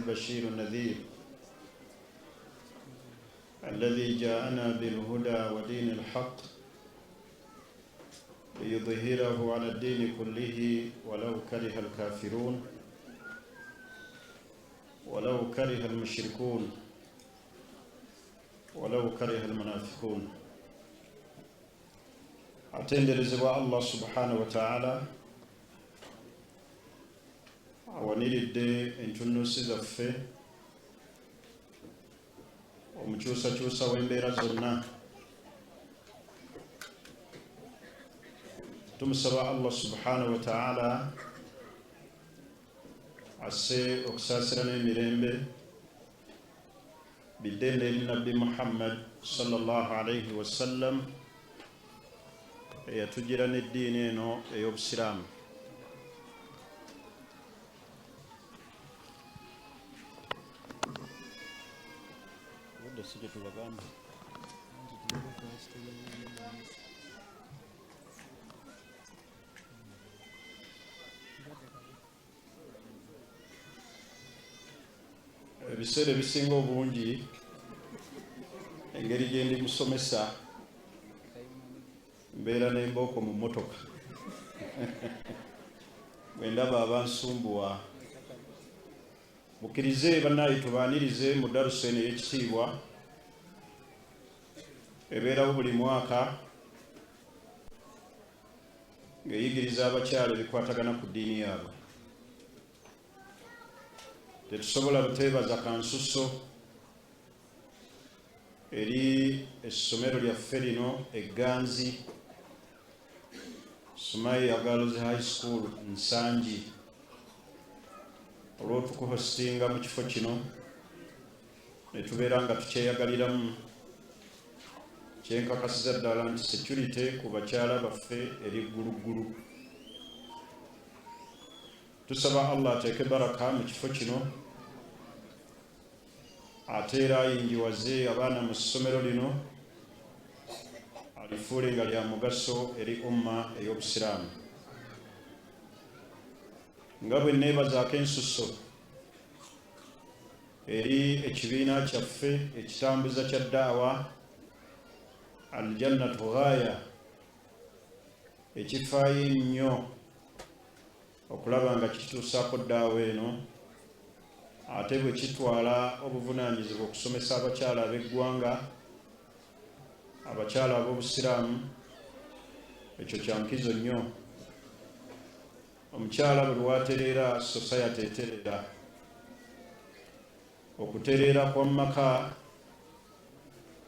البشير النذير الذي جاءنا بالهدى ودين الحق ليظهره على الدين كله ولو كره الكافرون ولو كره المشركون ولو كره المنافقون. Atenderezebwa Allah subhanahu wataala awaniridde entunnuusi zaffe, omukyusakyusa w'embeera zonna. Tumusaba Allah subhanahu wataala asse okusaasira n'emirembe biddende eri Nabbi Muhammad sallallahu alaihi wasallam, eyatugira n'eddiini eno ey'Obusiraamu. Obudde si gye tubagamba. Ebiseera ebisinga obungi, engeri gye ndi musomesa, mbeera n'embooko mu mmotoka. Bwe ndaba abansumbuwa, mukkirize bannaye tubaanirize mu darusa eno ey'ekitiibwa ebeerawo buli mwaka ng'eyigiriza abakyala ebikwatagana ku ddiini yaabwe. Tetusobola buteebaza kansuso eri essomero lyaffe lino egganzi, Sumaiya Girls High School Nsangi, olw'otukuhositinga mu kifo kino ne tubeera nga tukyeyagaliramu. Kyenkakasiza ddala nti security ku bakyala baffe eri gguluggulu. Tusaba Allah ateeke baraka mu kifo kino, ate era ayingiwaze abaana mu ssomero lino, alifuule nga lya mugaso eri umma ey'Obusiraamu. Nga bwe neebazaako ensusso eri ekibiina kyaffe ekitambuza kya daawa Aljannatu Ghaya, ekifaayo ennyo okulaba nga kituusaako daawa eno, ate bwe kitwala obuvunaanyizibwa okusomesa abakyala ab'eggwanga, abakyala ab'Obusiraamu, ekyo kya nkizo nnyo. Omukyala buli watereera, society etereera. Okutereera kwa maka,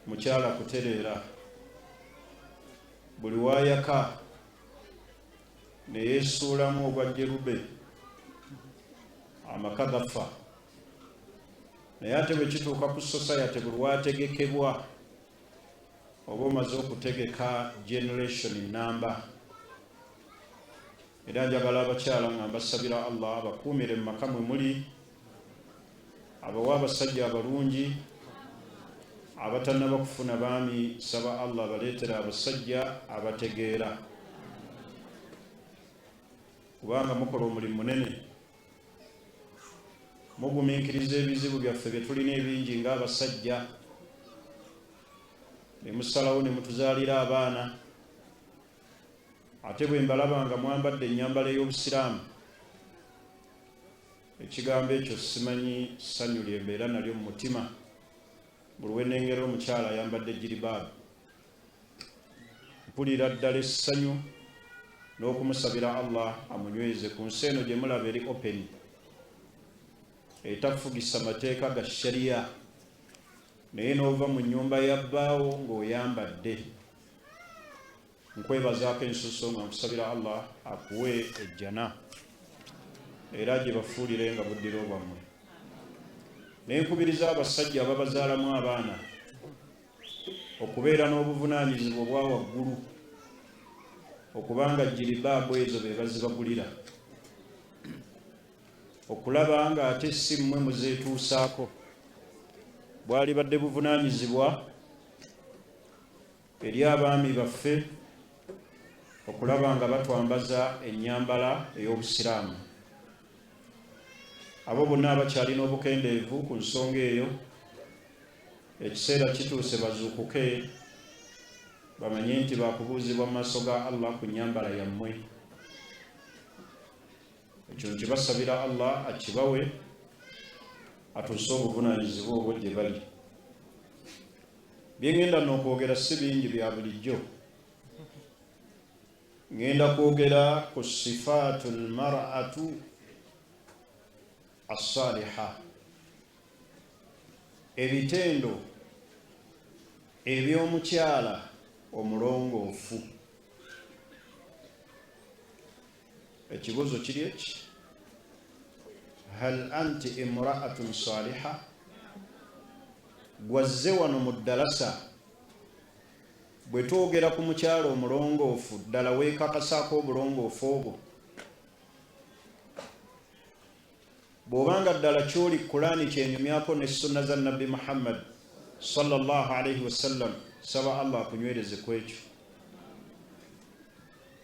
mukyala kutereera. Buli wayaka neyesuulamu ogwa jerube, amaka gafa. Naye ate bwe kituuka ku society, buli wategekebwa, oba omaze okutegeka generation namba. Era njagala abakyala nga mbasabira Allah abakuumire mu maka mwe muli, abawe abasajja abalungi. Abatannaba kufuna baami, saba Allah abaleetera abasajja abategeera, kubanga mukola omulimu munene. Mugumiikiriza ebizibu byaffe bye tulina ebingi ng'abasajja, ne musalawo ne mutuzaalira abaana. Ate bwe mbalaba nga mwambadde ennyambala ey'Obusiraamu, ekigambo ekyo simanyi ssanyu lye mbeera nalyo mu mutima buli we nnengera omukyala ayambadde jiribaabu. Mpulira ddala essanyu n'okumusabira Allah amunyweze ku nsi eno gye mulaba eri open, etafugisa mateeka ga sharia, naye n'ova mu nnyumba ya bbaawo ng'oyambadde. Nkwebazaako ensusso nga nkusabira Allah akuwe ejjana era gye bafuulire nga buddiro bwammwe. Nenkubiriza abasajja ababazaalamu abaana okubeera n'obuvunaanyizibwa obwa waggulu, okubanga jiribaabu ezo be bazibagulira, okulaba nga ate si mmwe muzeetuusaako. Bwalibadde buvunaanyizibwa eri abaami baffe okulaba nga batwambaza ennyambala ey'Obusiraamu. Abo bonna abakyalina obukendeevu ku nsonga eyo, ekiseera kituuse bazuukuke bamanye nti bakubuuzibwa mu maaso ga Allah ku nnyambala yammwe. Ekyo nkibasabira Allah akibawe, atuuse obuvunaanyizibwa obwo gye bali. Bye ŋŋenda n'okwogera si bingi, bya bulijjo. Ŋŋenda kwogera ku sifaatu lmaratu assaliha, ebitendo eby'omukyala omulongoofu. Ekibuuzo kiri eki: hal anti imraatun saliha? Gwazze wano mu ddalasa, bwe twogera ku mukyala omulongoofu, ddala weekakasaako obulongoofu obwo? Bw'obanga ddala kyoli Kulaani kyenyumyako ne sunna za Nabbi Muhammad sallallahu alaihi wasallam, saba Allah akunywereze ku ekyo.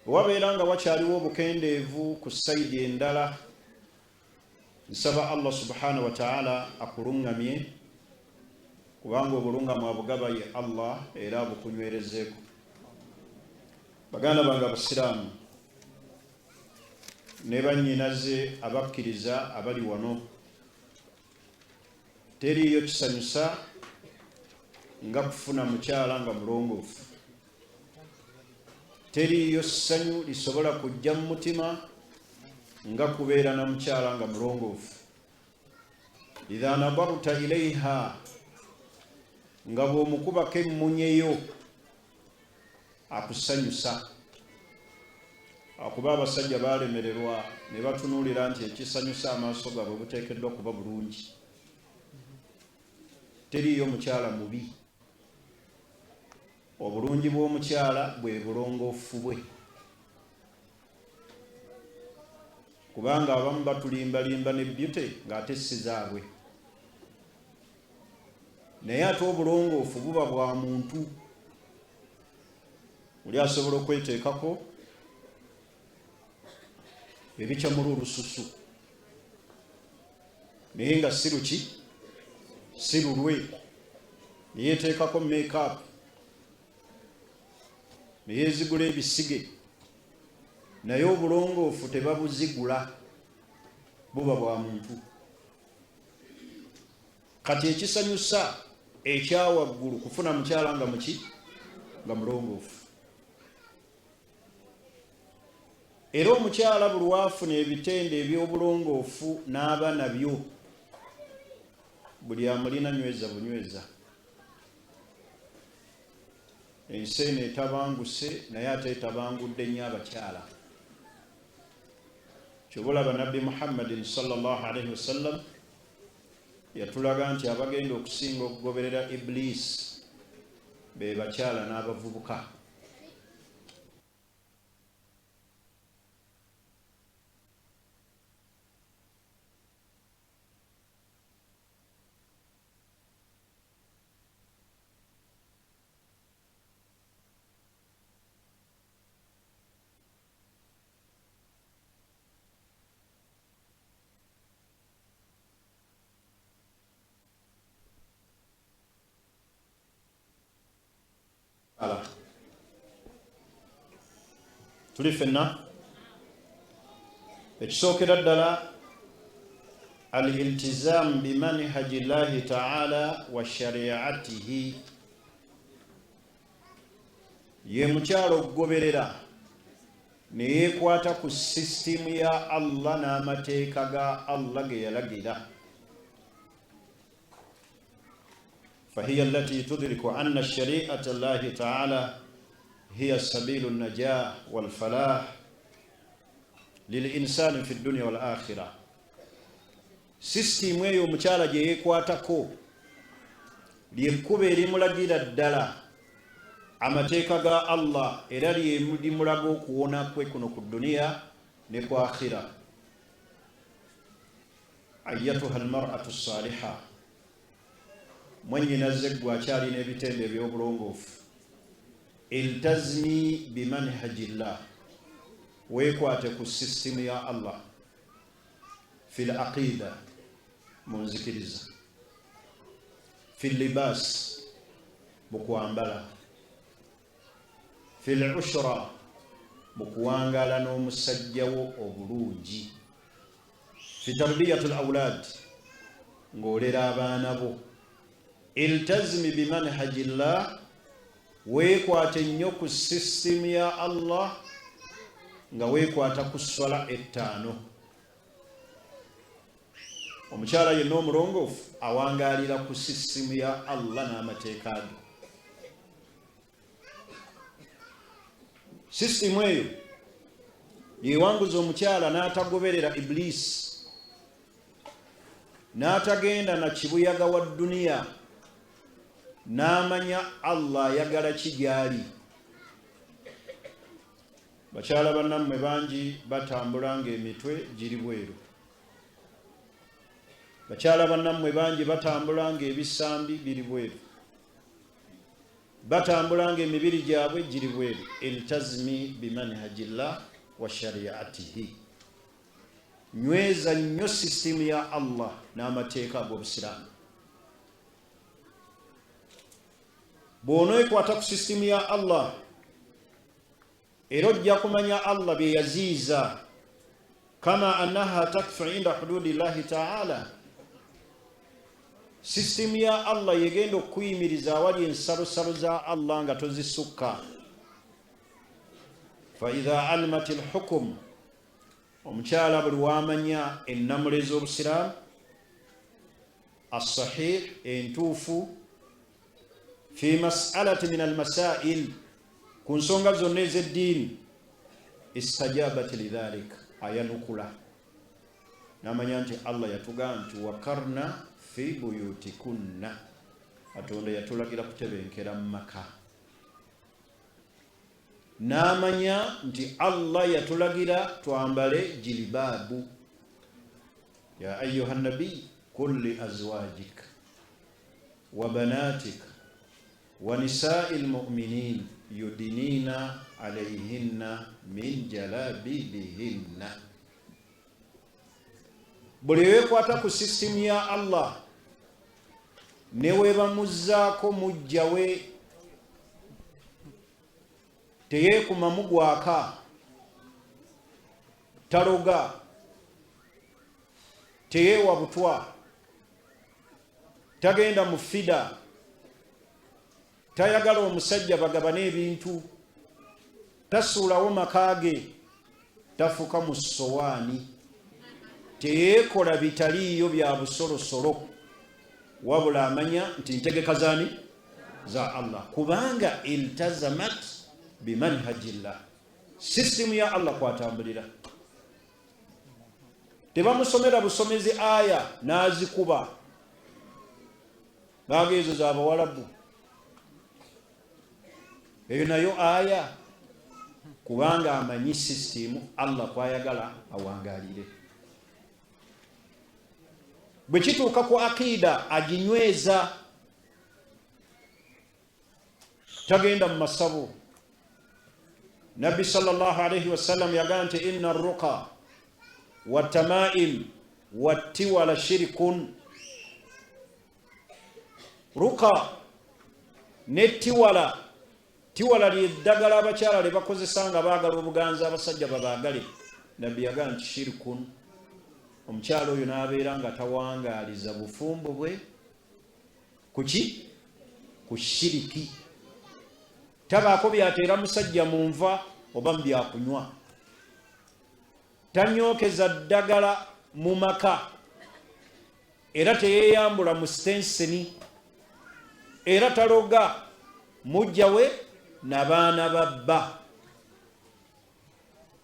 Wabeera nga wakyaliwo obukendeevu ku sayidi endala, nsaba Allah subhanahu wa taala akuluŋŋamye, kubanga obulungamu abugaba ye Allah, era abukunywerezeeko. Baganda bange abasiraamu ne bannyinaze abakkiriza abali wano, teriiyo kisanyusa nga kufuna mukyala nga mulongoofu. Teriiyo ssanyu lisobola kujja mu mutima nga kubeera na mukyala nga mulongoofu. Idha nadarta ilaiha, nga bw'omukubako emmunyeyo akusanyusa. Akuba abasajja baalemererwa ne batunuulira nti ekisanyusa amaaso gaabwe buteekeddwa kuba bulungi. Teriiyo mukyala mubi. Obulungi bw'omukyala bwe bulongoofu bwe, kubanga abamu batulimbalimba ne beauty ng'ate si zaabwe, naye ate obulongoofu buba bwa muntu. Oli asobola okweteekako ebikyamula olususu naye nga si luki, si lulwe, neyeteekako makeup neyeezigula ebisige, naye obulongoofu tebabuzigula, buba bwa muntu. Kati ekisanyusa ekyawaggulu kufuna mukyala nga muki, nga mulongoofu. Era omukyala buli wafuna ebitendo eby'obulongoofu n'aba nabyo, buli amulina nyweza bunyweza. Ensi eno etabanguse, naye ate etabangudde nnyo abakyala. Kyova olaba Nabbi Muhammadin sallallahu alaihi wasallam yatulaga nti abagenda okusinga okugoberera Ibliisi be bakyala n'abavubuka. Ala tuli ffenna. Ekisookera ddala, al iltizam bimanhaji llahi taala wa shariatihi, ye mukyala okugoberera ne yeekwata ku sisitimu ya Allah n'amateeka ga Allah ge yalagira. Fahiya allati tudriku anna shariata llahi taala hiya sabilu najah walfalah lilinsani fi dunia wal akhira. Sisitimu eyo omukyala gye yeekwatako lyekkuba erimulagira ddala amateeka ga Allah, era lyerimulaga okuwona kwe kuno ku duniya ne ku akhira. Ayatuha almar'atu saliha, mwannyinaze ggwe akyalina ebitendo eby'obulongoofu, iltazimi bimanhaji llah, weekwate ku sisitimu ya Allah fi l aqida. Mu nzikiriza, fi libaas, mu kwambala, fi lushra, mu kuwangaala n'omusajja wo obulungi, fi tarbiyati l aulad, ng'olera abaana bo. Iltazimi bimanhaji llah, weekwate nnyo ku sisitimu ya Allah nga weekwata ku sswala ettaano. Omukyala yenna omulongoofu awangaalira ku sisitimu ya Allah n'amateeka ge. Sisitimu eyo yewanguza omukyala n'atagoberera Ibliisi, n'atagenda na kibuyaga wa duniya, n'amanya Allah ayagala ki gy'ali. Bakyala bannammwe bangi batambula ng'emitwe giri bweru. Bakyala bannammwe bangi batambula ng'ebisambi biri bweru, batambula ng'emibiri gyabwe giri bweru. Iltazimi bimanhajillah wa shariatihi, nyweza nnyo sisitimu ya Allah n'amateeka ag'Obusiraamu. Bw'oneekwata ku sisitimu ya Allah, era ojja kumanya Allah bye yaziiza. Kama annaha takfu inda hududi llahi taala, sisitimu ya Allah yegenda okukuyimiriza awali ensalosalo za Allah nga tozisukka. Fa idha alimat lhukum, omukyala buli wamanya ennamula ez'Obusiraamu assahih, entuufu, fi masalati min almasail, ku nsonga zonna ez'eddiini, istajabat lidhalik, ayanukula namanya nti Allah yatugamba nti wakarna fi buyutikunna, Katonda yatulagira kutebenkera mu maka. N'amanya nti Allah yatulagira twambale jilibaabu. Ya ayuha nabiy kul li azwajik wa banatik wa nisaai lmuminin yudiniina alaihinna min jalabibihinna. Buli weekwata ku sisitimu ya Allah ne webamuzaako mujjawe, teyeekumamu gwaka, taloga, teyeewa butwa, tagenda mu fida, tayagala omusajja bagabane ebintu, tasuulawo maka ge, tafuka mu ssowaani, teyeekola bitaliiyo bya busolosolo, wabula amanya nti ntegeka zani za Allah, kubanga iltazamat bimanhajillah, sisitimu ya Allah kwatambulira. Tebamusomera busomezi aya n'azikuba baaga ezo z'Abawalabu, eyo nayo aya, kubanga amanyi sisitimu Allah kwayagala awangalire. Bwe kituuka ku aqiida aginyweza, tagenda mu masabo. Nabbi sallallahu alaihi wasallam yagamba nti inna ruqa watamaim wattiwala shirikun. Ruqa ne tiwala, tiwala lyeddagala abakyala lye bakozesa nga baagala obuganzi abasajja babaagale. Nabbi yagamba nti shirikun. Omukyala oyo n'abeera nga tawangaaliza bufumbo bwe kuki? Ku shiriki. Tabaako byateera musajja mu nva oba mu byakunywa, tanyookeza ddagala mu maka, era teyeyambula mu sitenseni, era taloga mujja we nabaana babba,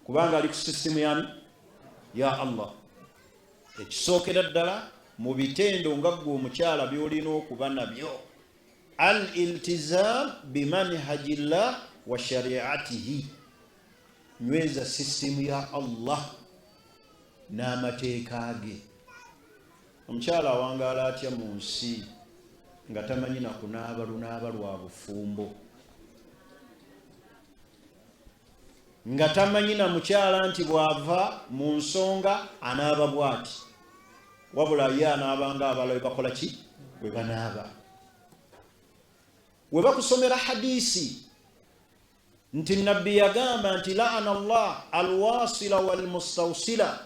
kubanga ali ku sisitimu yani ya Allah. Ekisookera ddala mu bitendo nga ggwe omukyala by'olina okuba nabyo, al iltizam bimanhajillah wa shariatihi, nyweza sisitimu ya Allah n'amateeka ge. Omukyala awangaala atya mu nsi nga tamanyi na kunaaba lunaaba lwa bufumbo, nga tamanyi na mukyala nti bw'ava mu nsonga anaaba bw'ati? Wabula ye anaabanga abalala bwe bakola ki? Bwe banaaba. We bakusomera hadiisi nti Nabbi yagamba nti la'ana Allah alwasila walmustawsila,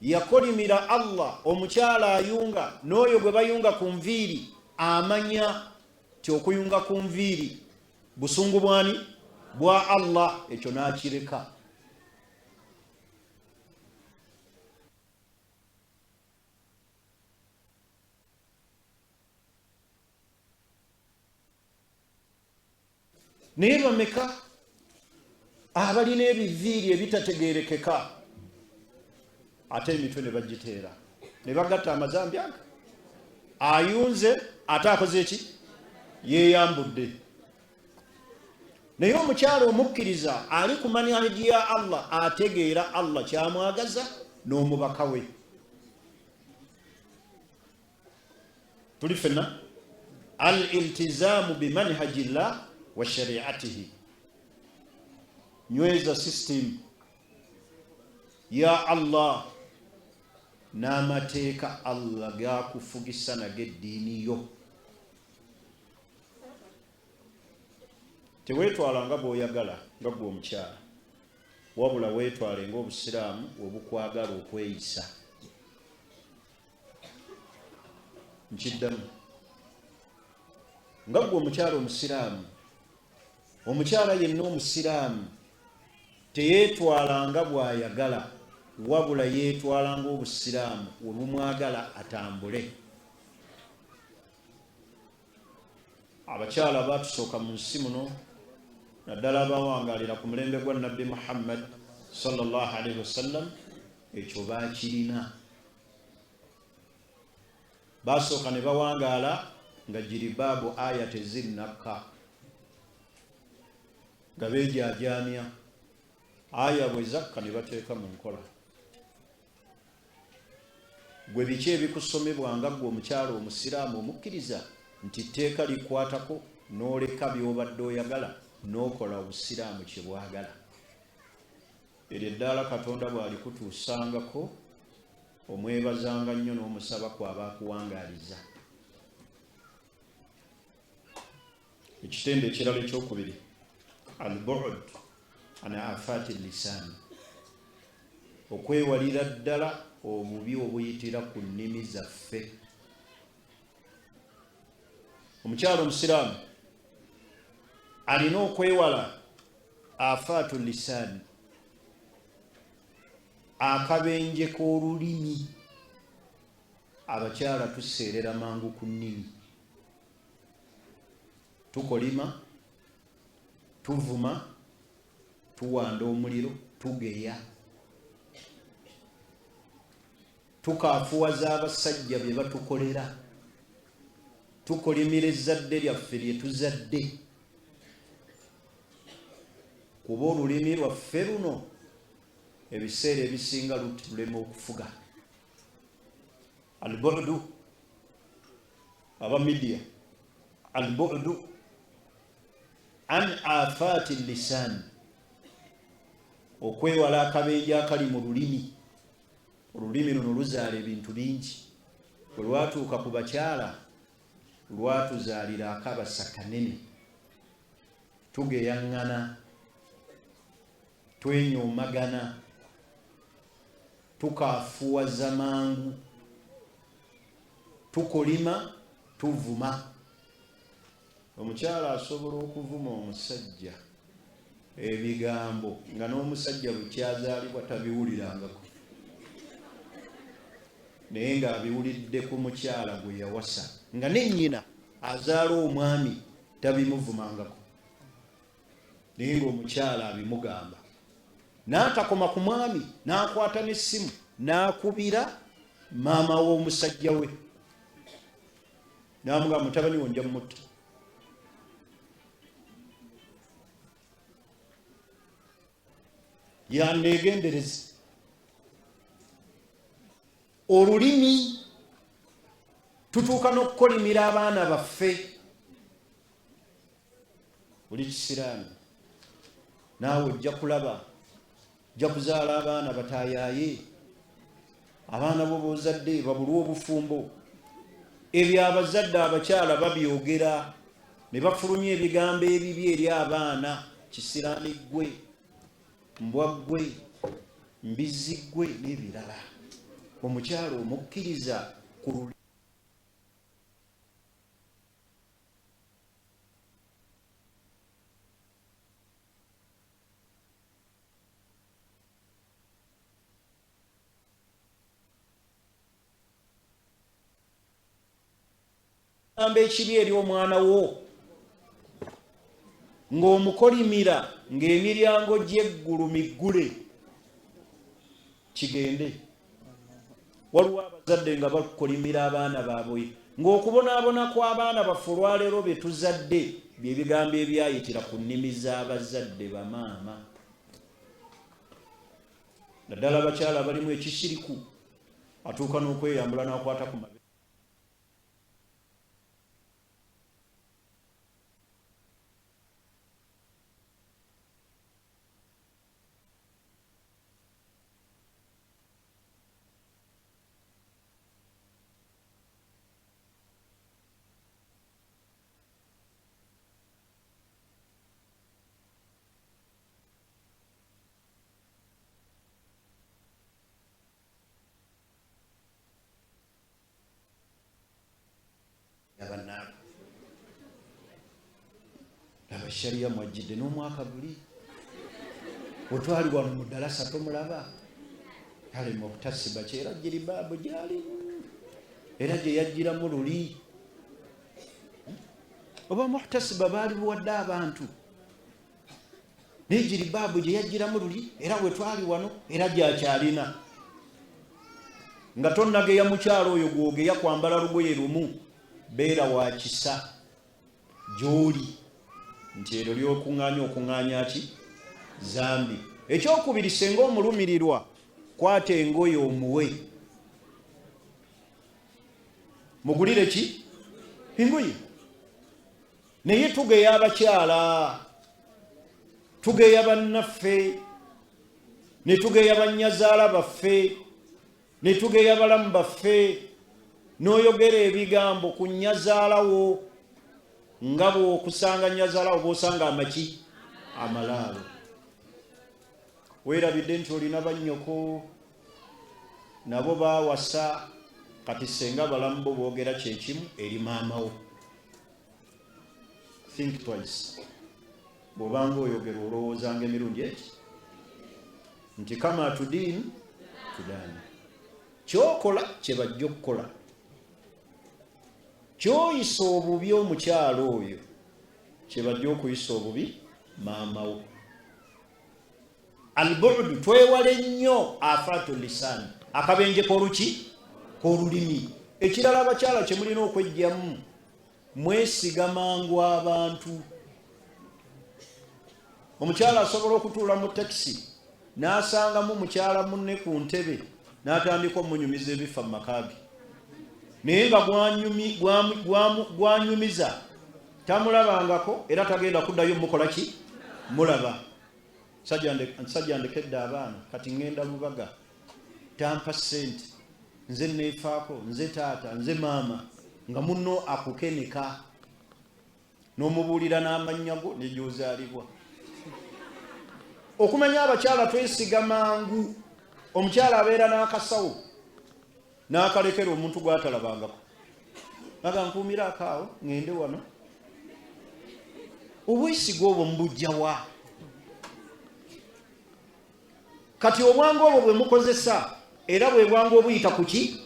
yakolimira Allah omukyala ayunga n'oyo gwe bayunga ku nviiri, amanya nti okuyunga ku nviiri busungu bwani? Bwa Allah, ekyo n'akireka. Naye bameka abalina ebiviiri ebitategeerekeka ate emitwe ne bagiteera ne bagatta amazambi ago, ayunze ate akoze ki? Yeeyambudde. Naye omukyala omukkiriza ali ku manhaji ya Allah ategeera Allah kyamwagaza n'omubaka we. Tuli fenna al iltizamu bimanhaji llah wa shariatihi, nyweza system ya Allah n'amateeka Allah gakufugisa nago eddiini yo. Teweetwala nga bw'oyagala nga ggwe omukyala, wabula weetwale ng'Obusiraamu we bukwagala okweyisa. Nkiddamu, nga ggwe omukyala Omusiraamu, omukyala yenna Omusiraamu teyeetwala nga bw'ayagala, wabula yeetwala ng'Obusiraamu we bumwagala atambule. Abakyala abaatusooka mu nsi muno, naddala abaawangaalira ku mulembe gwa Nabbi Muhammad sallallahu alaihi wasallam, ekyo baakirina. Baasooka ne bawangaala nga jiribaabu aya tezinnakka, nga beejaajaamya. Aya bwe zakka ne bateeka mu nkola. Ggwe biki ebikusomebwa nga ggwe omukyala Omusiraamu omukkiriza nti tteeka likwatako n'oleka by'obadde oyagala n'okola Obusiraamu kye bwagala? Eryo eddaala Katonda bw'alikutuusangako omwebazanga nnyo n'omusaba kw'aba akuwangaaliza. Ekitendo ekirala ekyokubiri, al-bu'd an afaati lisaani, okwewalira ddala obubi obuyitira ku nnimi zaffe. Omukyala Omusiraamu alina okwewala afaatu lisaani, akabenje k'olulimi. Abakyala tuseerera mangu ku nnimi, tukolima, tuvuma, tuwanda omuliro, tugeya, tukaafuwaza abasajja bye batukolera, tukolimira ezzadde lyaffe lye tuzadde, kuba olulimi lwaffe luno ebiseera ebisinga lutulema okufuga. Albudu aba media, albudu an afaati lisan, okwewala akabenje akali mu lulimi. Olulimi luno luzaala ebintu bingi. Bwe lwatuuka ku bakyala lwatuzaalira akabasa kanene. Tugeyaŋŋana, twenyoomagana, tukaafuwaza mangu, tukolima, tuvuma. Omukyala asobola okuvuma omusajja ebigambo nga n'omusajja bukyazaalibwa tabiwulirangako, naye ng'abiwulidde ku mukyala gwe yawasa, nga ne nnyina azaala omwami tabimuvumangako, naye ng'omukyala abimugamba. N'atakoma ku mwami, n'akwata n'essimu n'akubira maama w'omusajja we n'amugamba, mutabani wo nja mutta. Yanneegendereza olulimi, tutuuka n'okukolimira abaana baffe. Oli kisiraani naawe, ojja kulaba, ojja kuzaala abaana batayaaye. Abaana bo b'ozadde babulwe obufumbo. Ebyo abazadde abakyala babyogera ne bafulumya ebigambo ebibi eri abaana, kisiraani ggwe, mbwa ggwe, mbizzi ggwe n'ebirala. Omukyala omukkiriza ku Gamba ekibi eri omwana wo ng'omukolimira ng'emiryango gy'eggulu miggule kigende. Waliwo abazadde nga bakolimira abaana baabwe ng'okubonaabona kw'abaana baffe olwaleero bye tuzadde bye bigambo ebyayitira ku nnimi z'abazadde bamaama, naddala abakyala abalimu ekisiriku atuuka n'okweyambula n'akwata ku mabeere. Abannaabwe laba shariya mwajjidde n'omwaka guli wetwali wano mu ddalasa tomulaba kale muhtasiba kyera jiribaabu gyalimu era gye yajjiramu luli oba muhtasiba baali buwadde abantu naye jiribaabu gye yajjiramu luli era wetwali wano era gyakyalina nga tonnageya mukyalo oyo gwogeya kwambala lugoye lumu beera wa kisa gy'oli nti eryo lyokuŋŋaanya okuŋŋaanya ki zambi. Ekyokubiri, senga omulumirirwa kwata engoye omuwe, mugulire ki engoye. Naye tugeya abakyala, tugeya bannaffe, ne tugeya bannyazaala baffe, ne tugeya balamu baffe, n'oyogera ebigambo ku nnyazaala wo nga bw'okusanga nnyazaala wo bw'osanga amaki amalaalo. Weerabidde nti olina bannyoko nabo baawasa, kati ssenga balamu bo boogera kyekimu eri maama wo. Think twice. Bw'obanga oyogera olowoozanga emirundi eki nti kama tudiin tudaani, kyokola kye bajja okukola, kyoyisa obubi omukyalo oyo kye bajja okuyisa obubi maama wo. Albudu, twewale nnyo afatu lisan, akabenje k'oluki k'olulimi. Ekirala abakyala kye mulina okwejjamu, mwesiga mangu abantu. Omukyala asobola okutuula mu takisi n'asangamu mukyala munne ku ntebe n'atandika omunyumiza ebifa mu maka ge, naye nga gwanyumiza tamulabangako era tagenda kuddayo mukola ki mulaba. Nsajja ndekedde abaana kati ŋŋenda Lubaga, tampa ssente, nze neefaako, nze taata, nze maama, nga munno akukeneka n'omubuulira n'amannya go ne gy'ozaalibwa. Okumanya abakyala twesiga mangu. Omukyala abeera n'akasawo n'akalekera omuntu gw'atalabangako, aga nkuumira akaawo ŋŋende wano. Obwesiga obwo mubujja wa? Kati obwangu obwo bwe mukozesa era bwe bwangu obuyita ku ki?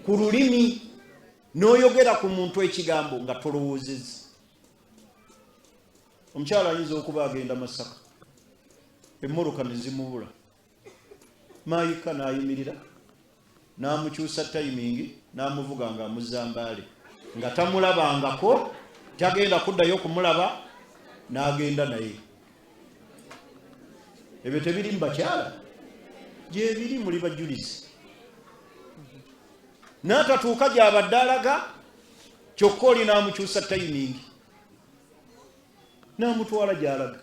Ku lulimi, n'oyogera ku muntu ekigambo nga tolowoozezza. Omukyala ayinza okuba agenda Masaka, emmoloka ne zimubula, maayika n'ayimirira n'amukyusa tayimingi n'amuvuga ng'amuzza Mbale nga tamulabangako, tagenda kuddayo kumulaba, n'agenda naye. Ebyo tebiri mu bakyala, gyebiri, muli bajulizi. N'atatuuka gy'abadde alaga, kyokka oli n'amukyusa tayimingi n'amutwala gy'alaga.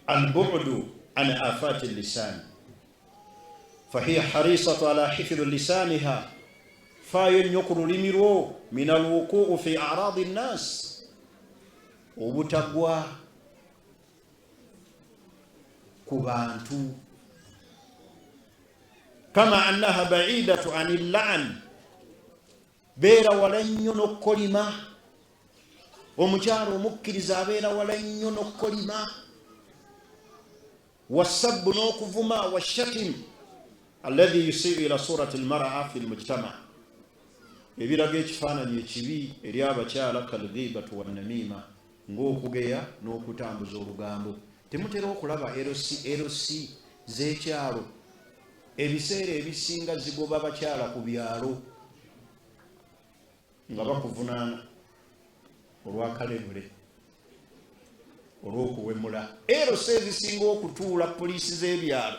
Albudu an afati lisaani. Fahiya harisatu ala hifidhi lisaniha, faayo nnyo ku lulimi lwo, min alwukuu fi aradi nnas, obutagwa ku bantu. Kama annaha baidatu ani llaan, beera wala nnyo n'okukolima. Omukyala omukkiriza abeera wala nnyo n'okukolima, wasabbu, n'okuvuma, washatim alladhi yusiu ila surati lmaraa fi lmujtama, ebiraga ekifaananyi ekibi eri abakyala, kalghibatu wannamima, ng'okugeya n'okutambuza olugambo. Temutera okulaba LC z'ekyalo ebiseera ebisinga zigoba bakyala ku byalo nga bakuvunaana olwakalebule, olw'okuwemula? LC ezisinga okutuula poliisi z'ebyalo.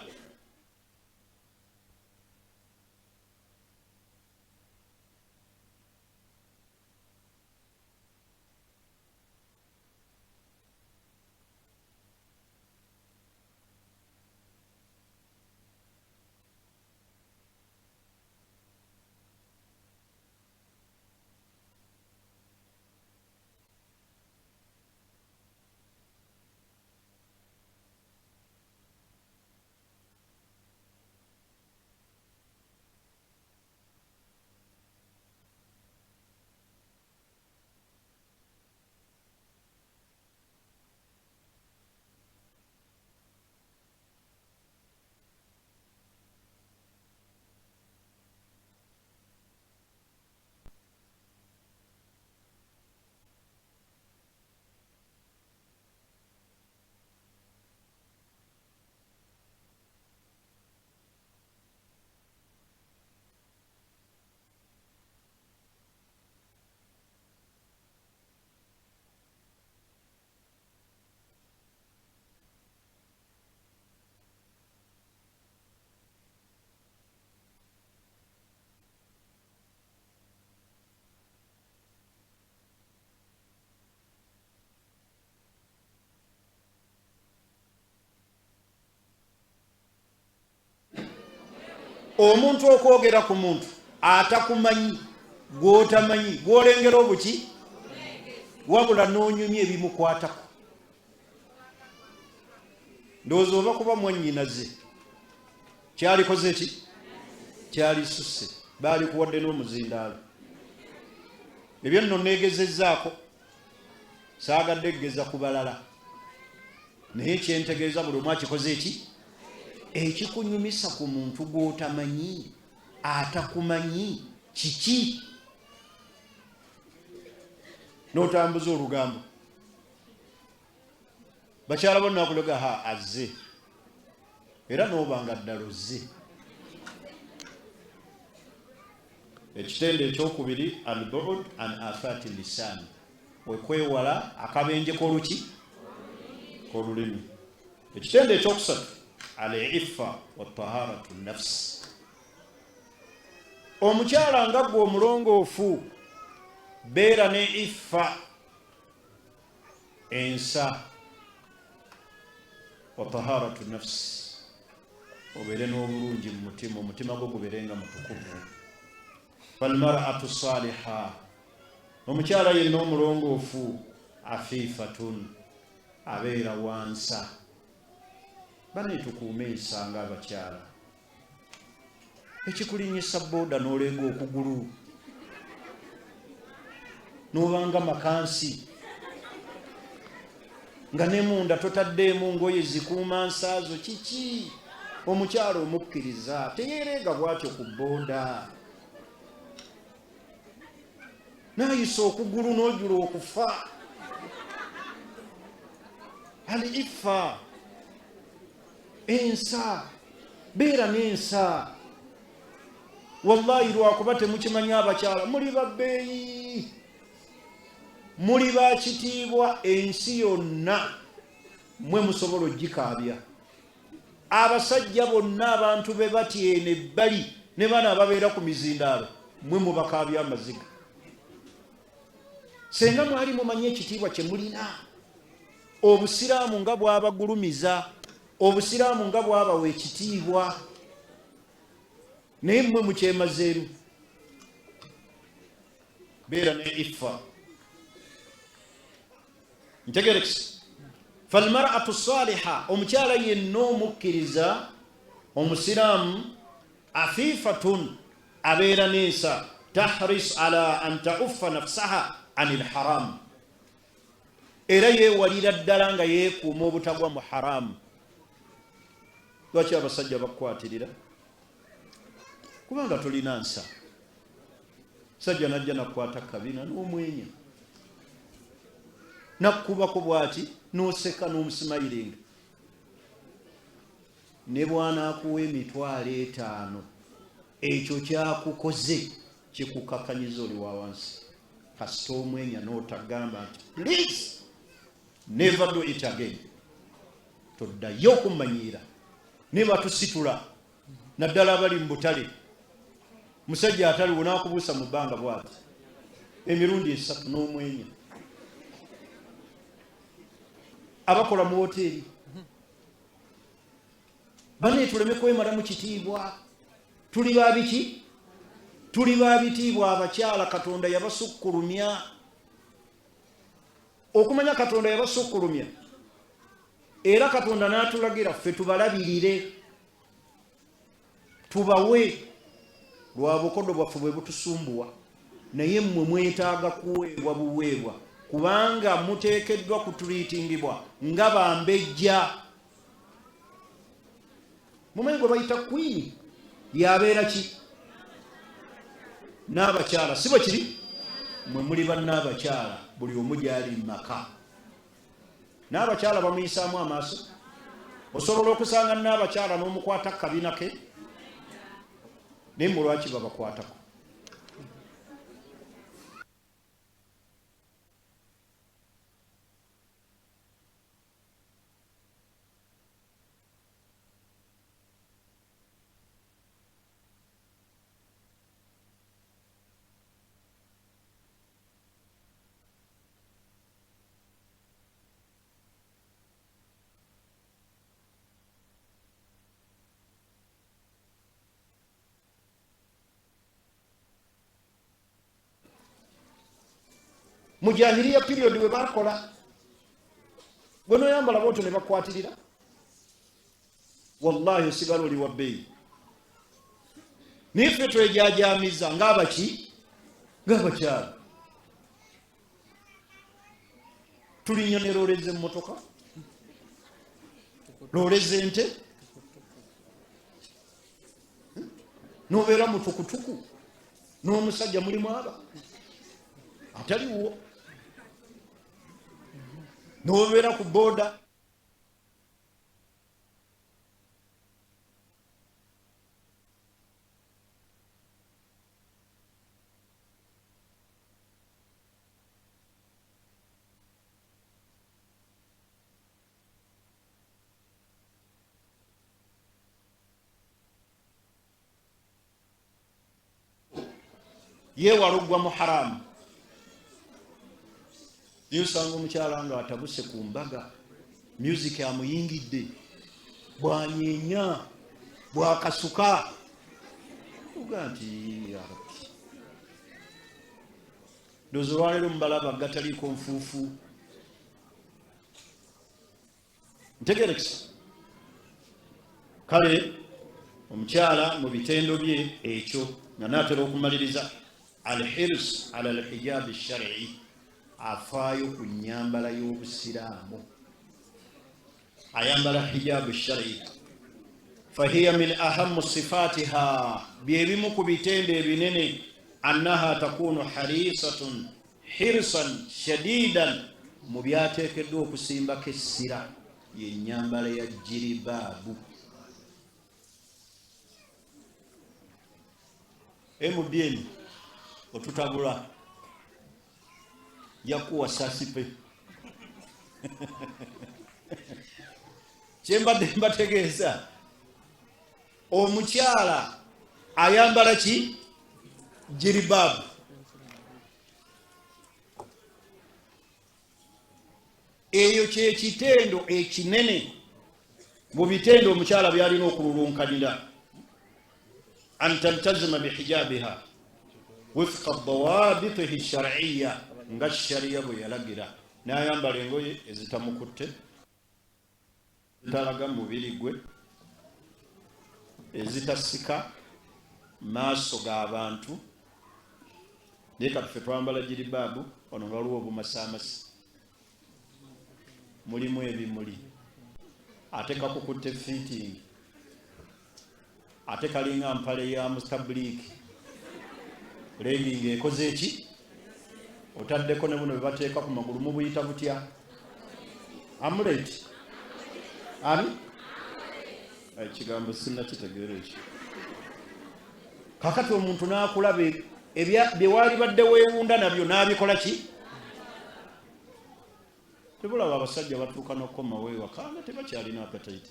Omuntu okwogera ku muntu atakumanyi, gw'otamanyi, gw'olengera obuki, wabula n'onyumya ebimukwatako, ndowooza oba kuba mwannyinaze kyalikoze ki? Kyalisusse, baalikuwadde n'omuzindaalo. Ebyo nno neegezezzaako, saagadde kugeza ku balala, naye kyentegeeza buli omu akikoze eki ekikunyumisa ku muntu gw'otamanyi, atakumanyi, kiki n'otambuza olugambo? Bakyala bo nakulega, ha, azze era n'obanga ddala ozze. Ekitendo ekyokubiri, albud an afati lisan, okwewala akabenje k'oluki k'olulimi. Ekitendo ekyokusatu, al iffa wataharatu nafsi. Omukyala nga gwe omulongoofu, beera ne iffa, ensa, wataharatu nafsi, obeere n'obulungi mu mutima, omutima gwo gubeere nga mutukuvu. Falmaratu saliha, omukyala yenna omulongoofu, afifatun, abeera wansa. Bane, tukuume ensa nga abakyala. Ekikulinyisa booda n'oleega okugulu n'obanga makansi, nga ne munda totaddeemu ngoye zikuuma nsaazo, kiki? Omukyala omukkiriza teyeereega bw'atyo ku booda n'ayisa okugulu n'ojula okufa. Al iffa, ensa, beera n'ensa. Wallahi, lwakuba temukimanyi, abakyala muli babbeeyi, muli bakitiibwa. Ensi yonna mwe musobola ogikaabya. Abasajja bonna, abantu be batyene ebbali ne bana ababeera ku mizindaalo, mwe mubakaabya amaziga. Senga mwali mumanyi ekitiibwa kye mulina, obusiraamu nga bwabagulumiza, obusiraamu nga bwabawa ekitiibwa. Naye mmwe mukyemazeemu. Beera ne iffa. Ntegerekese. Falmar'atu saliha, omukyala yenna omukkiriza omusiraamu, afifatun, abeera n'ensa, tahris ala an tauffa nafsaha anil haram, era yeewalira ddala nga yeekuuma obutagwa mu haramu. Lwaki abasajja bakukwatirira? Kubanga tolina nsa. Sajja najja nakukwata kabina n'omwenya, nakkubako bwati n'oseka n'omusimayiringa. Ne bw'anaakuwa 50,000, ekyo kyakukoze kikukakanyiza, oli wa wansi. Kasita omwenya n'otagamba nti please never do it again, toddayo okummanyiira. Ne batusitula, naddala abali mu butale. Musajja ataliwo n'akubuusa mu bbanga bwati emirundi esatu n'omwenya. Abakola mu woteeri bane, tuleme kwemalamu kitiibwa. Tuli ba biki? Tuli ba bitiibwa. Abakyala Katonda yabasukkulumya. Okumanya Katonda yabasukkulumya, era Katonda n'atulagira ffe tubalabirire, tubawe. Lwa bukodo bwaffe bwe butusumbuwa, naye mmwe mwetaaga kuweebwa buweebwa, kubanga muteekeddwa kuturiitingibwa nga bambejja. Mumanyi gwe bayita queen yabeera ki? N'abakyala, si bwe kiri? Mwe muli bannaabakyala, buli omu gyali mu maka n'abakyala bamuyisaamu amaaso. Osobola okusanga n'abakyala n'omukwata kabina ke, naye mwe lwaki babakwatako? Mu jahiliya period we bakola, gwe noyambala bwotyo ne bakwatirira, wallahi osigala oli wa bbeeyi. Naye ffe twejajamiza ngaabaki, ngaabakyala tulinnya ne loole z'emmotoka, loole z'ente, nobeera mutukutuku n'omusajja mulimu aba ataliwo, nobeera ku booda. Yeewala oggwa mu haramu. Naye osanga omukyala nga atabuse ku mbaga, music amuyingidde, bwanyenya bwakasuka, oga nti yarabbi, ndowooza olwaleero mubalaba gataliiko nfuufu. Ntegerekesa. Kale omukyala mu bitendo bye ekyo, nga naatera okumaliriza, alhirs ala alhijabi shari, afaayo ku nyambala y'obusiraamu, ayambala hijabu shari. Fahiya min ahamu sifatiha, byebimu ku bitendo ebinene, annaha takunu harisatun hirsan shadidan, mu byateekeddwa okusimbako essira yenyambala ya jiribaabu. MBN otutabula, yakuwa sasipe. Kyembadde mbategeeza, omukyala ayambala ki? Jiribaabu. Eyo kyekitendo ekinene mu bitendo omukyala byalina okululunkanira. An taltazima bihijabiha wifqa dawabitihi shariya, nga shariya bwe yalagira, n'ayambala engoye ezitamukutte, ezitalaga mubiri gwe, ezitasika maaso g'abantu. Naye kati ffe twambala jiribaabu, wano nga waliwo obumasaamasi, mulimu ebimuli, ate kakukutte fitting, ate kalinga mpale ya mutabuliiki, legging ekoze eki, otaddeko ne buno byebateeka ku magulu, mubuyita butya? Amulet ani? Ekigambo sinnakitegeera ekyo. Kakati omuntu n'akulaba bye waalibadde weewunda nabyo n'abikola ki? Tebulaba abasajja batuuka n'okukomawo ewaka nga tebakyalina appetite.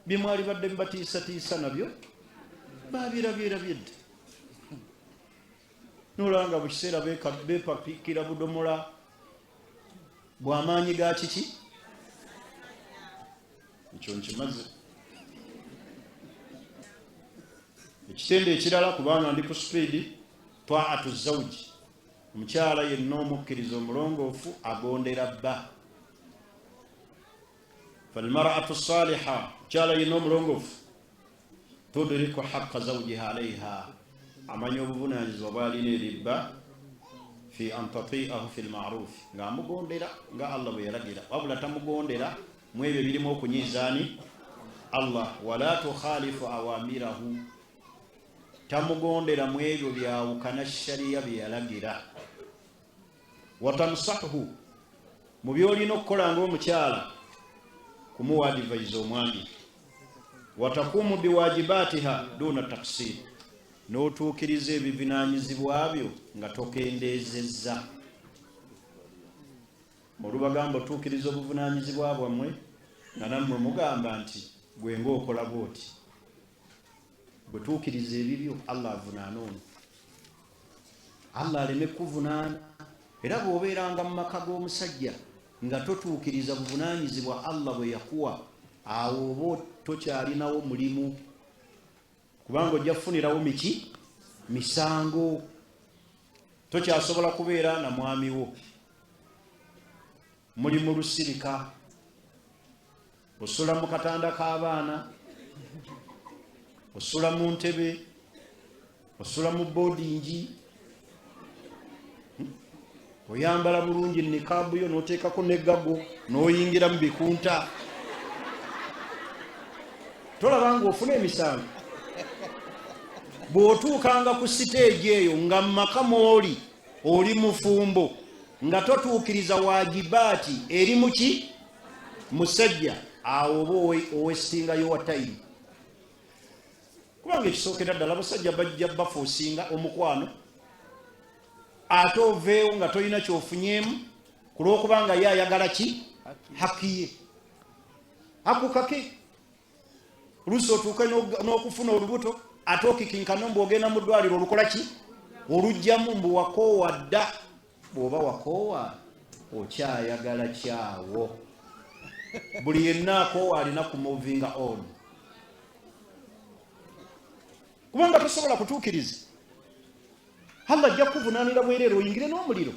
Bye mwalibadde mubatiisatiisa nabyo babirabyerabye dda, nolaba nga bukiseera bepapikira budomola bw'amaanyi ga kiki ekyo. Nkimaze. Ekitendo ekirala, kubanga ndi ku speed, taatu zawji. Omukyala yenna omukkiriza omulongoofu agondera bba. Falmaratu saliha, omukyala yenna omulongoofu, tudriku haqa zawjiha alaiha, amanya obuvunanyizibwa bwalina eri bba, fi an tatiahu fi lmarufi, ng'amugondera nga Allah bwe yalagira, wabula tamugondera mu ebyo ebirimu okunyiizaani Allah. Wala tukhalifu awamirahu, tamugondera mu ebyo byawukana shariya bye yalagira. Watansahu, mu byolina okukola ngaomukyala, kumuwa advice omwami. Watakumu biwajibatiha duna taksir, n'otuukiriza ebivunanyizibwa byo nga tokendeezezza. Olubagamba otuukiriza obuvunanyizibwa bwammwe, nga nammwe mugamba nti gwe ngaokola bwoti, bwe tuukiriza ebibyo, Allah avunaana ono, Allah aleme kuvunaana. Era bw'obeeranga mu maka g'omusajja nga totuukiriza buvunanyizibwa Allah bwe yakuwa, awo oba tokyalinawo mulimu, kubanga ojja kufunirawo miki misango. Tokyasobola kubeera na mwami wo, muli mu lusirika, osula mu katanda k'abaana, osula mu ntebe, osula mu boarding, oyambala bulungi nikaabu yo n'oteekako negago n'oyingira mu bikunta. Tolaba ng'ofuna emisango bw'otuukanga ku stage eyo nga mu maka mw'oli, oli mufumbo, nga totuukiriza wajibaati eri muki musajja, awo oba owastinga your time. Kubanga ekisookera ddala, abasajja bajja baforcinga omukwano, ate oveewo nga tolina kyofunyeemu, ku lwokubanga ye ayagala ki? Haki ye akukake. Oluusi otuuke n'okufuna olubuto, ate okikinkana mbu ogenda mu ddwaliro olukola ki? Olugjamu, mbu wakoowa dda. Bw'oba wakoowa, okyayagala kyawo? Buli yenna akoowa alina ku movinga on, kubanga tosobola kutuukiriza. Allah ajja kukuvunaanira bwereere, oyingire n'omuliro.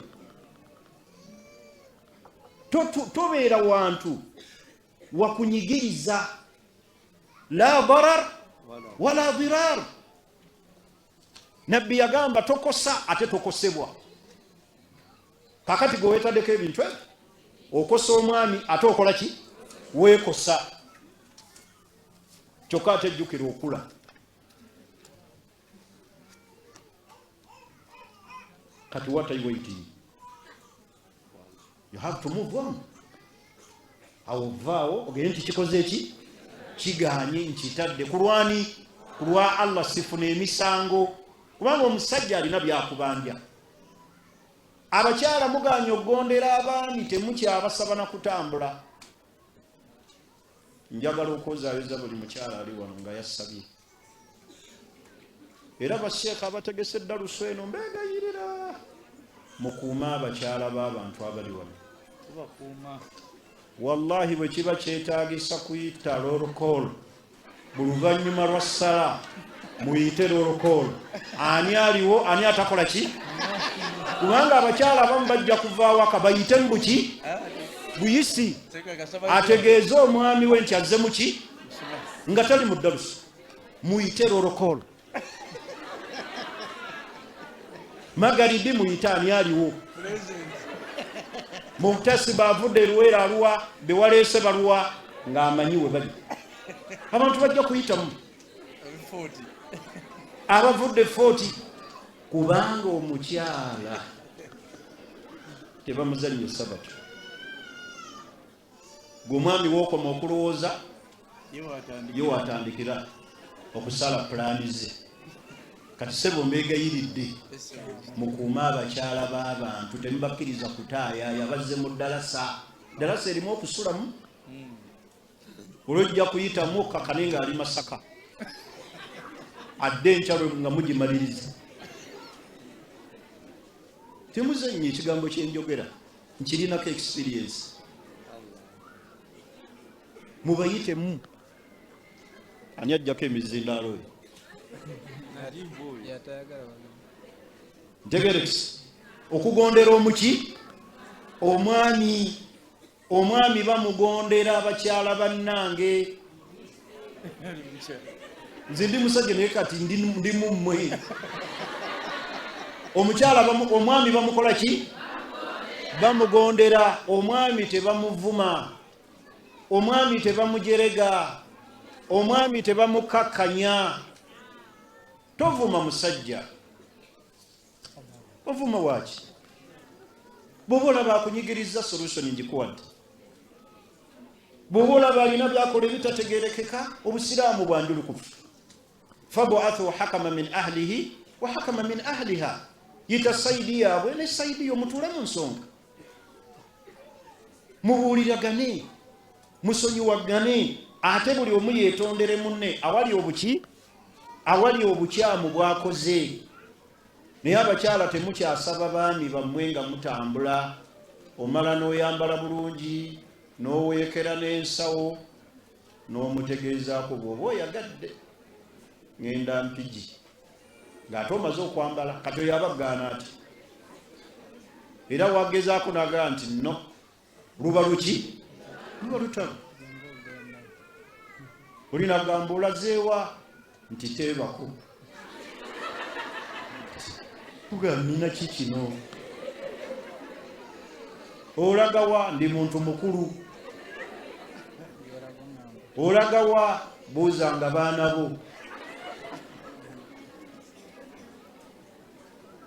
Tobeera wantu wakunyigiriza. La darar wala dirar. Nabbi yagamba, tokosa ate tokosebwa. Kakati gwe wetaddeko ebintu ebyo, okosa omwami ate okola ki? Weekosa. Kyokka ate ejjukira okula. Kati what are you waiting? You have to move on. Awo vaawo ogende nti kikoze eki kiganye, nkitadde kulwani ku lwa Allah, sifuna emisango, kubanga omusajja alina byakubanja. Abakyala muganye okugondera abaami, temukyabasaba na kutambula. Njagala okwozaayoza buli mukyala ali wano nga yasabye, era basheekha abategese eddaluso eno, mbegayirira mukuume abakyala b'abantu abali wano. Wallahi, bwe kiba kyetaagisa kuyita roll call buli luvannyuma lwa ssala. Muyite roll call, ani aliwo, ani atakola ki, kubanga abakyala abamu bajja kuva awaka bayite mu buki buyisi, ategeeze omwami we nti azze muki nga tali mu ddalusi. Muyite roll call magaribi, muyite ani aliwo. Muhtasiba avudde eruweera aluwa, bewaleese baluwa, ng'amanyi we bali. Abantu bajja kuyitamu abavudde 40, kubanga omukyala tebamuzannya sabatu. Gwe omwami wookoma okulowooza, ye watandikira okusala pulaani ze. Kati sebo, mbeegayiridde mukuume abakyala b'abantu, temubakkiriza kutaayaaya. Bazze mu ddalasa, ddalasa erimu okusulamu, olwojja kuyitamu okkakane ng'ali Masaka, adde enkyalo nga mugimaliriza. Temuzannya. Ekigambo kyenjogera nkirinako experience. Mubayitemu. Ani ajjako emizindaalo oyo? Ntegerekisi okugondera omuki omwami. Omwami bamugondera. Abakyala bannange, nze ndi musajja, naye kati ndi mummwe. Omukyala, omwami bamukola ki? Bamugondera. Omwami tebamuvuma, omwami tebamujerega, omwami tebamukakkanya. Tovuma musajja. Ovuma waki? Bw'oba olaba akunyigiriza, solution ngikuwadde. Bw'oba olaba alina byakola ebitategerekeka, obusiraamu bwanjulukufu. Fabuathu hakama min ahlihi wa hakama min ahliha. Yita side yaabwe ne side yo, mutuule mu nsonga, mubuuliragane, musonyiwagane, ate buli omu yeetondere munne awali obuki, awali obukyamu bwakoze. Naye abakyala, temukyasaba baami bammwe nga mutambula. Omala n'oyambala bulungi, n'oweekera n'ensawo, n'omutegeezaako bw'oba oyagadde, ŋŋenda Mpigi, ng'ate omaze okwambala. Kati oyo aba gaana ati, era wagezaako n'agamba nti no, luba luki? Luba lutalo. Olinagamba olazeewa? Nti teebako. Tugamba nina ki kino? Olagawa? Ndi muntu mukulu. Olagawa? Buuzanga baana bo.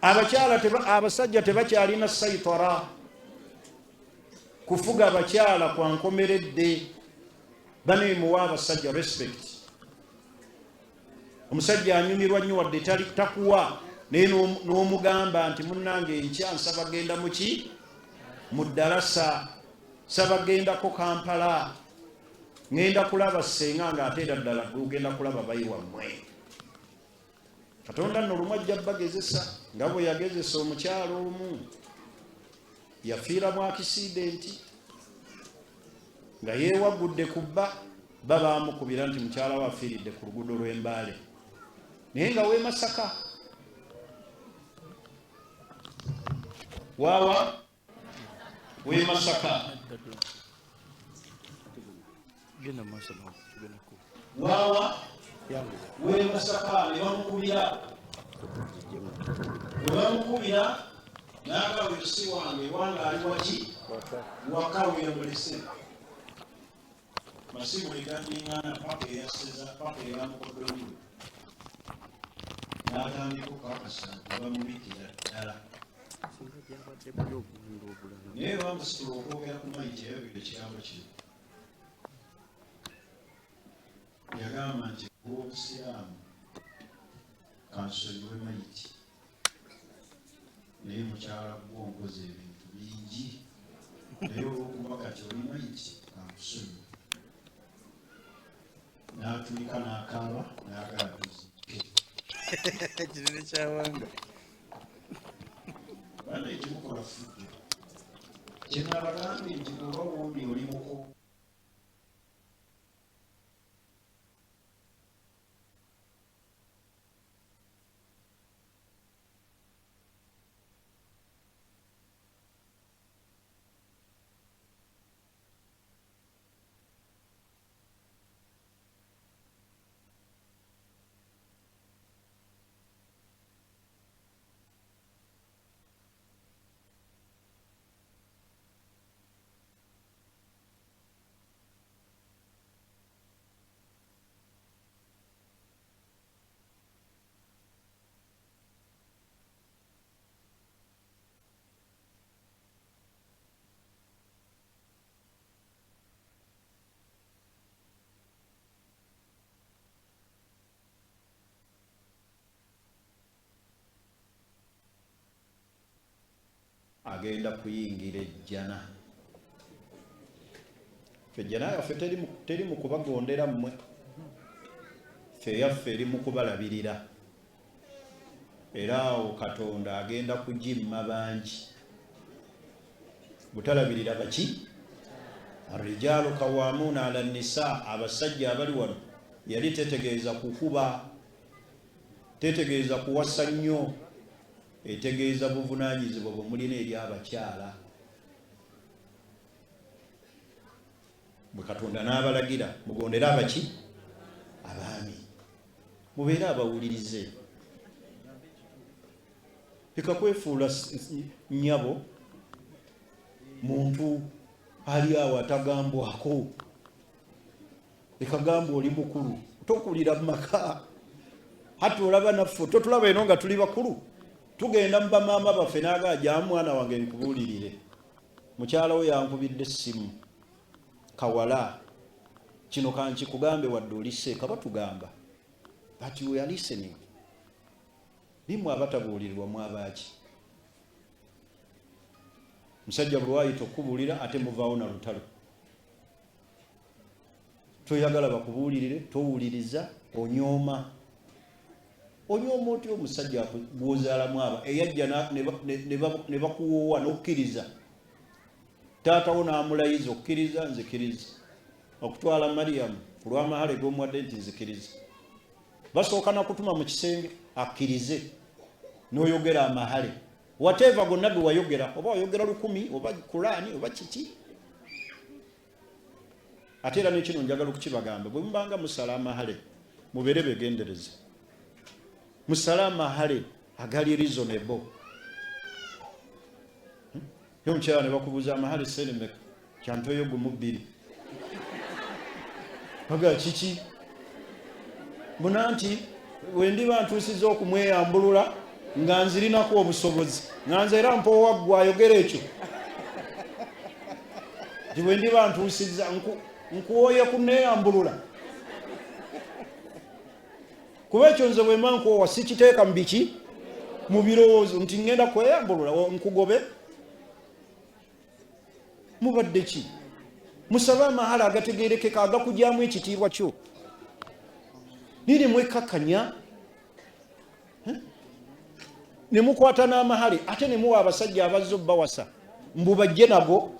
Abakyala, abasajja tebakyalina saitara kufuga abakyala kwa nkomeredde. Banemuwa abasajja respect. Omusajja anyumirwa nnyo wadde takuwa, naye n'omugamba nti munnange, enkya nsaba genda muki mu ddalasa, saba gendako Kampala, ŋŋenda kulaba ssenga, nga ate era ddala gwe ogenda kulaba bayi wammwe. Katonda nno olumu ajja bagezesa nga bwe yagezesa omukyalo omu yafiira mu accident nga yeewagudde ku bba. Bba baamukubira nti mukyala we afiiridde ku luguudo lw'Embaale, naye nga w'e Masaka. Waawa w'e Masaka. Genda mu maaso tugenda ku Waawa w'e Masaka. Ne bamukubira, bwe bamukubira n'agamba, "Si wange, wange ali waki? Waka weyamulese." Masimu negaddiŋŋana paka eyaseza, paka eyamukodomi, n'atandika okukakasa nti bamubikira ddala. Singa gyabadde buli obugendo obulala. Naye bamusitula okwogera ku mayiti, yayogera ekigambo kino. Yagamba nti, "Olw'obusiraamu kansonyiwe mayiti, naye mukyala gwo nkoze ebintu bingi, naye olwokuba kati oli mayiti, kankusonyiwe." N'atulika n'akaaba n'agala tuziike. Kinene kyawanga. Bana, ekimukola fujjo kyenabagambye nti bwoba wundi oli muko Agenda kuyingira ejjana. Ffe ejjana yaffe teri mu kubagondera mmwe, ffe eyaffe eri mu kubalabirira. Era awo Katonda agenda kugimma bangi butalabirira baki. Arrijaalu kawamuuna ala nisa, abasajja abali wano yali tetegeeza kukuba, tetegeeza kuwasa nnyo, etegeeza buvunaanyizibwa bwe mulina eri abakyala. Bwe Katonda n'abalagira mugondere abaki abaami, mubeere abawulirize. Leka kwefuula nnyabo muntu ali awo atagambwako. Leka gamba oli mukulu, tokulira mu maka. Hati olaba naffe totulaba eno nga tuli bakulu, tugenda mu bamaama baffe n'agaa jamu mwana wange nkubuulirire, mukyala we yankubidde essimu kawala kino kankikugambe wadde oli seeka batugamba, but we are listening. Nimwe abatabuulirirwa mwabaaki? Musajja buli wayita okukubuulira ate muvaawo na lutalo. Toyagala bakubuulirire, towuliriza, onyooma. Onyooma otya omusajja gwozaalamu aba eyajja ne bakuwoowa n'okkiriza. Taata wo n'amulayiza okkiriza, nzikiriza. Okutwala Mariam ku lw'amahale g'omuwadde nti nzikiriza. Basooka na kutuma mu kisenge akkirize n'oyogera amahale. Whatever gonna ge wayogera, oba wayogera 1000 oba Kulaani oba kiki. Ate era n'ekino njagala okukibagamba, bwe mubanga musala amahale mubeere begendereze. Musale amahale agali reasonable. Ye omukyala ne bakubuuza amahale ssente mmeka, kyampeeyo gumu bbiri. Baga kiki? Mbuna nti bwe ndiba ntuusizza okumweyambulula nga nzirinako obusobozi, nga nze era mpoowa ggwe ayogera ekyo. Nti bwe ndiba ntuusizza nkuwooye kuneeyambulula. Kuba ekyo nze bwe mba nkuwoowa sikiteeka mu biki? Mu birowoozo nti ŋŋenda kweyambulula nkugobe. Mubadde ki? Musabe amahala agategeerekeka agakugyamu ekitiibwa kyo. Nini mwekkakkanya ne mukwata n'amahale ate ne muwa abasajja abazze obbawasa mbu bajje nago.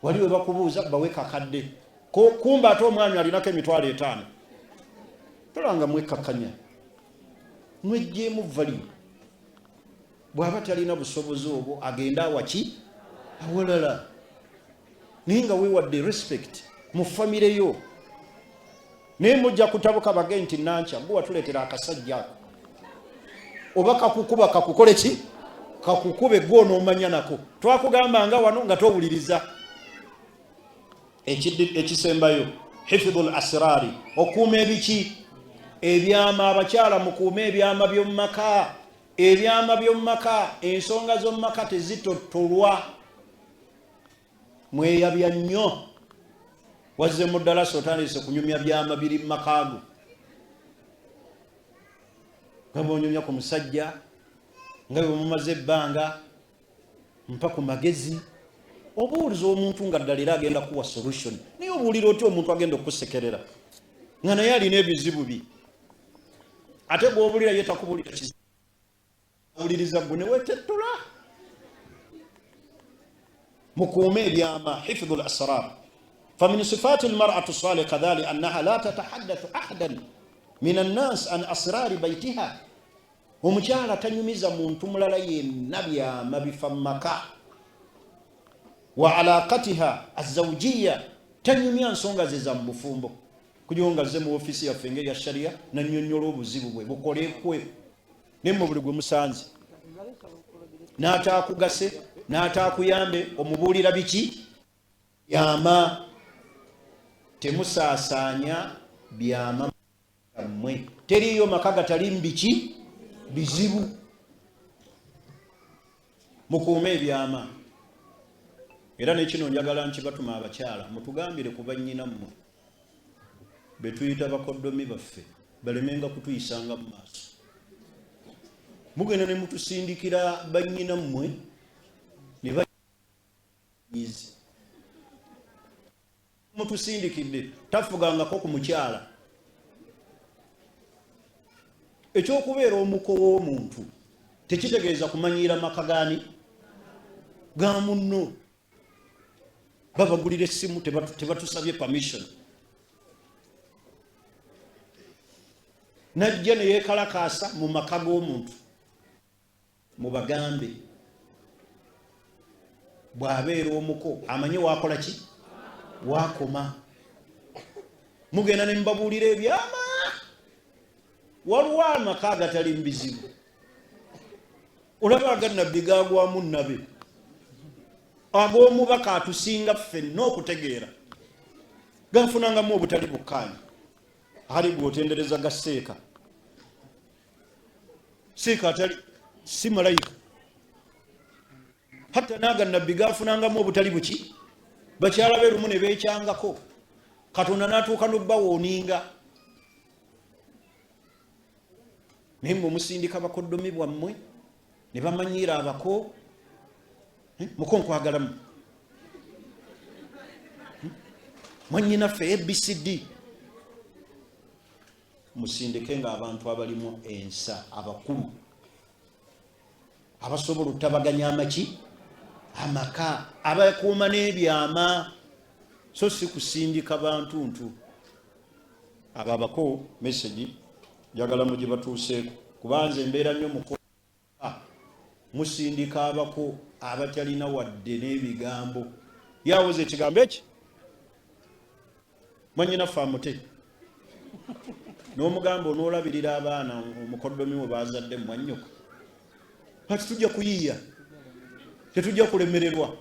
Wali we bakubuuza bawe kakadde kumba ate omwami alinako 500,000. Tolanga mwekkakkanya, mweggyemu value. Bw'aba talina busobozi obwo agende awaki awalala, naye nga weewadde respect mu famire yo. Naye mujja kutabuka bage nti Nankya gwe watuleetera akasajja ako, oba kakukuba kakukole ki, kakukube gwe onoomanya nako. Twakugamba nga wano nga towuliriza. Ekisembayo hifidhul asirari, okuuma ebiki ebyama. Abakyala mukuume ebyama by'omu maka. Ebyama by'omu maka, ensonga z'omu maka tezitottolwa. Mweyabya nnyo. Wazze mu ddalasa otandise kunyumya byama biri mu maka go, nga bw'onyumya ku musajja, nga bwe mumaze ebbanga, mpa ku magezi. Obuuliza omuntu nga ddala era agenda kuwa solution, naye obuulira otya omuntu agenda okukusekerera nga naye alina ebizibu bye, ate gw'obuulira ye takubuulira kizibu, awuliriza gwe ne weetettula. Mukuume ebyama, hifdhu l-asrar. Famin sifati lmar'atu salih kadhali annaha la tatahaddathu ahadan min annas an asrari baitiha. Omukyala tanyumiza muntu mulala yenna byama bifa mu maka. Wa alaqatiha azawjiya, tanyumya nsonga ze za mu bufumbo. Kugira nga azze mu ofiisi yaffe ng'eya sharia nannyonnyola obuzibu bwe bukolekwe, naye mmwe buli gwe musanze n'ataakugase n'ataakuyambe omubuulira biki byama. Temusaasaanya byama mmwe, teriiyo maka gatali biki bizibu. Mukuume ebyama. Era nekino njagala nkibatuma abakyala, mutugambire ku bannyina mmwe be tuyita bakoddomi baffe balemenga kutuyisanga mu maaso. Mugenda ne mutusindikira bannyina mmwe ne banyizi mutusindikidde tafugangako ku mukyala. Ekyokubeera omuko w'omuntu tekitegeeza kumanyiira maka gaani ga munno. Babagulira essimu tebatusabye permission, najja ne yeekalakaasa mu maka g'omuntu. Mubagambe bw'abeera omuko amanye wakola ki wakoma. Mugenda ne mubabuulira ebyama. Waliwo amaka agatali mu bizibu, olaba aga nabbi gagwamu nnabe, ag'omubaka atusinga ffenna okutegeera gafunangamu obutali bukkaanya. Ali gwotendereza ga seeka seeka atali si malayika, hatta naaga nabbi gafunangamu obutali buki. Bakyala be lumu ne beekyangako, Katonda n'atuuka n'obbawooninga. Naye mwe musindika bakoddomi bwammwe ne bamanyiira abako. Muko nkwagalamu, mwannyinaffe ABCD. Musindike nga abantu abalimu ensa, abakulu abasobola okutabaganya amaki amaka, abakuuma n'ebyama, so si kusindika bantu ntu abo abako. Message njagala mugibatuuseeko, kuba nze mbeera nnyo muko. Musindika abako abatalina wadde n'ebigambo. Yawoza ekigambo eki mwanyinaffe amute n'omugamba onoolabirira abaana omukoddomi we bazadde mwanyoko. Ati tujja kuyiiya, tetujja kulemererwa.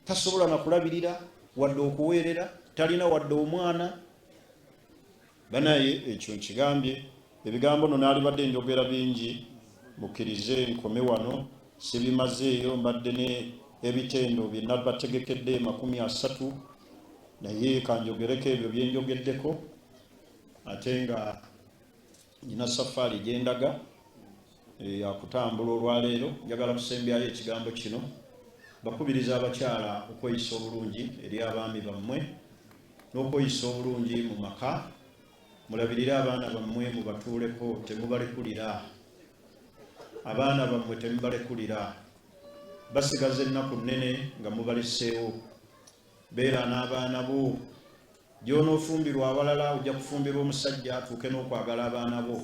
Tasobola nakulabirira wadde okuweerera, talina wadde omwana. Banaye ekyo nkigambye. Ebigambo no naalibadde njogera bingi, mukkirize nkome wano, sibimazeeyo. Mbadde ne ebitendo bye nabategekedde 30, naye kanjogereko ebyo byenjogeddeko, ate nga nyina safaari gyendaga yakutambula olwaleero. Njagala kusembyayo ekigambo kino: bakubiriza abakyala okweyisa obulungi eri abaami bammwe n'okweyisa obulungi mu maka. Mulabirire abaana bammwe, mubatuuleko, temubalekulira. Abaana bammwe temubalekulira, basigaza ennaku nnene nga mubaleseewo. Beera n'abaana bo. Gy'onoofumbirwa awalala, ojja kufumbirwa omusajja atuuke n'okwagala abaana bo.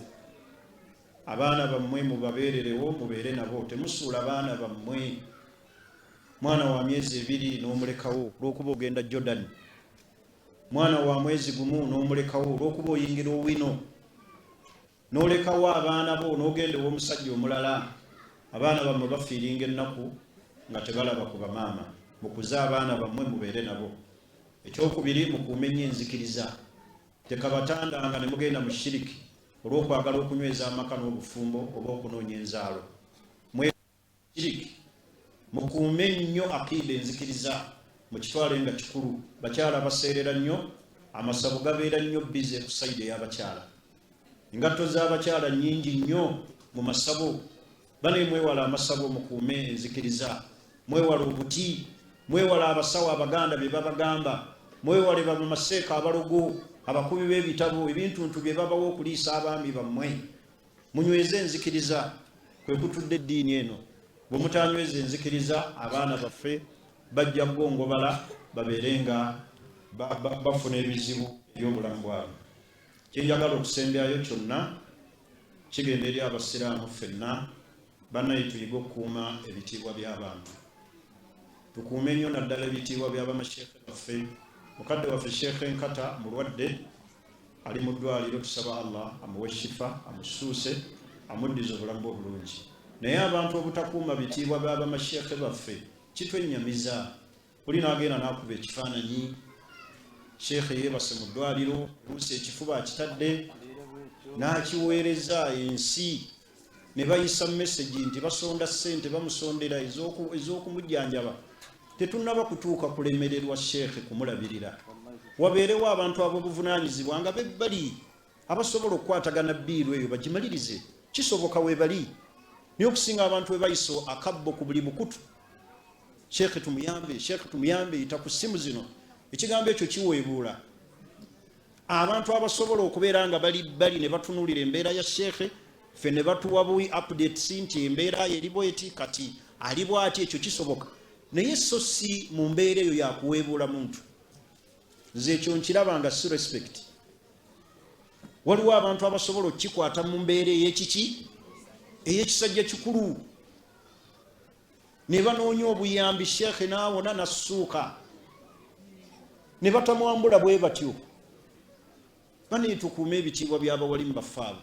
Abaana bammwe mubabeererewo, mubeere nabo, temusuula baana bammwe. Mwana wa myezi 2 n'omulekawo olw'okuba ogenda Jordan, mwana wa mwezi 1 n'omulekawo olw'okuba oyingira owino, n'olekawo abaana bo n'ogenda ew'omusajja omulala. Abaana bammwe bafiiringa ennaku nga tebalaba ku bamaama. Mukuze abaana bammwe, mubeere nabo. Ekyokubiri, mukuume nnyo enzikiriza. Tekabatandanga ne mugenda mu shiriki olw'okwagala okunyweza amaka n'obufumbo oba okunoonya enzaalo. Shiriki. Mukuume nnyo akiida, enzikiriza, mukitwale nga kikulu. Bakyala baseerera nnyo, amasabo gabeera nnyo busy ku side ey'abakyala. Engatto z'abakyala nnyingi nnyo mu masabo. Bane mwewala amasabo, mukuume enzikiriza, mwewale obuti, mwewale abasawo abaganda bye babagamba, mwewale bamaseeka abalogo, abakubi b'ebitabo, ebintuntu bye babawa okuliisa abaami bammwe. Munyweze enzikiriza, kwe kutudde eddiini eno. Bwe mutanyweza enzikiriza, abaana baffe bajja kugongobala, babeere nga bafuna ebizibu eby'obulamu bwabwe. Kyenjagala okusembyayo kyonna kigenda eri abasiraamu ffenna. Bannaye, tuyige okukuuma ebitiibwa by'abantu, tukuume nnyo naddala ebitiibwa by'abamasheekhe baffe. Mukadde waffe Sheekhe Nkata mulwadde, ali mu ddwaliro. Tusaba Allah amuwe shifa, amusuuse, amuddize obulamu bwe obulungi. Naye abantu obutakuuma bitiibwa by'abamasheekhe baffe kitwennyamiza. Oli n'agenda n'akuba ekifaananyi sheekhe yeebase mu ddwaliro, oluusi ekifuba akitadde, n'akiweereza ensi, ne bayisa message nti basonda ssente, bamusondera ez'okumujjanjaba. Tetunnaba kutuuka kulemererwa sheekhe kumulabirira. Wabeerewo abantu ab'obuvunaanyizibwa nga bebbali. Abasobola okukwatagana bill eyo bagimalirize, kisoboka webali. Naye okusinga abantu webayisa akabbo ku buli bukutu, Sheikh tumuyambe, Sheikh tumuyambe, yita ku ssimu zino. Ekigambo ekyo kiweebuula. Abantu abasobola okubeera nga bali bali ne batunuulira embeera ya Sheikh, ffe ne batuwa buwi updates nti embeera ye eri bweti, kati ali bwati, ekyo kisoboka. Naye so si mu mbeera eyo yakuweebuula muntu. Nze ekyo nkiraba nga si respect. Waliwo abantu abasobola okukikwata mu mbeera ey'ekiki, ey'ekisajja kikulu, ne banoonya obuyambi, Sheikh n'awona n'assuuka, ne batamwambula bwe batyo. Bane tukuume ebitiibwa by'abawalimu baffe abo.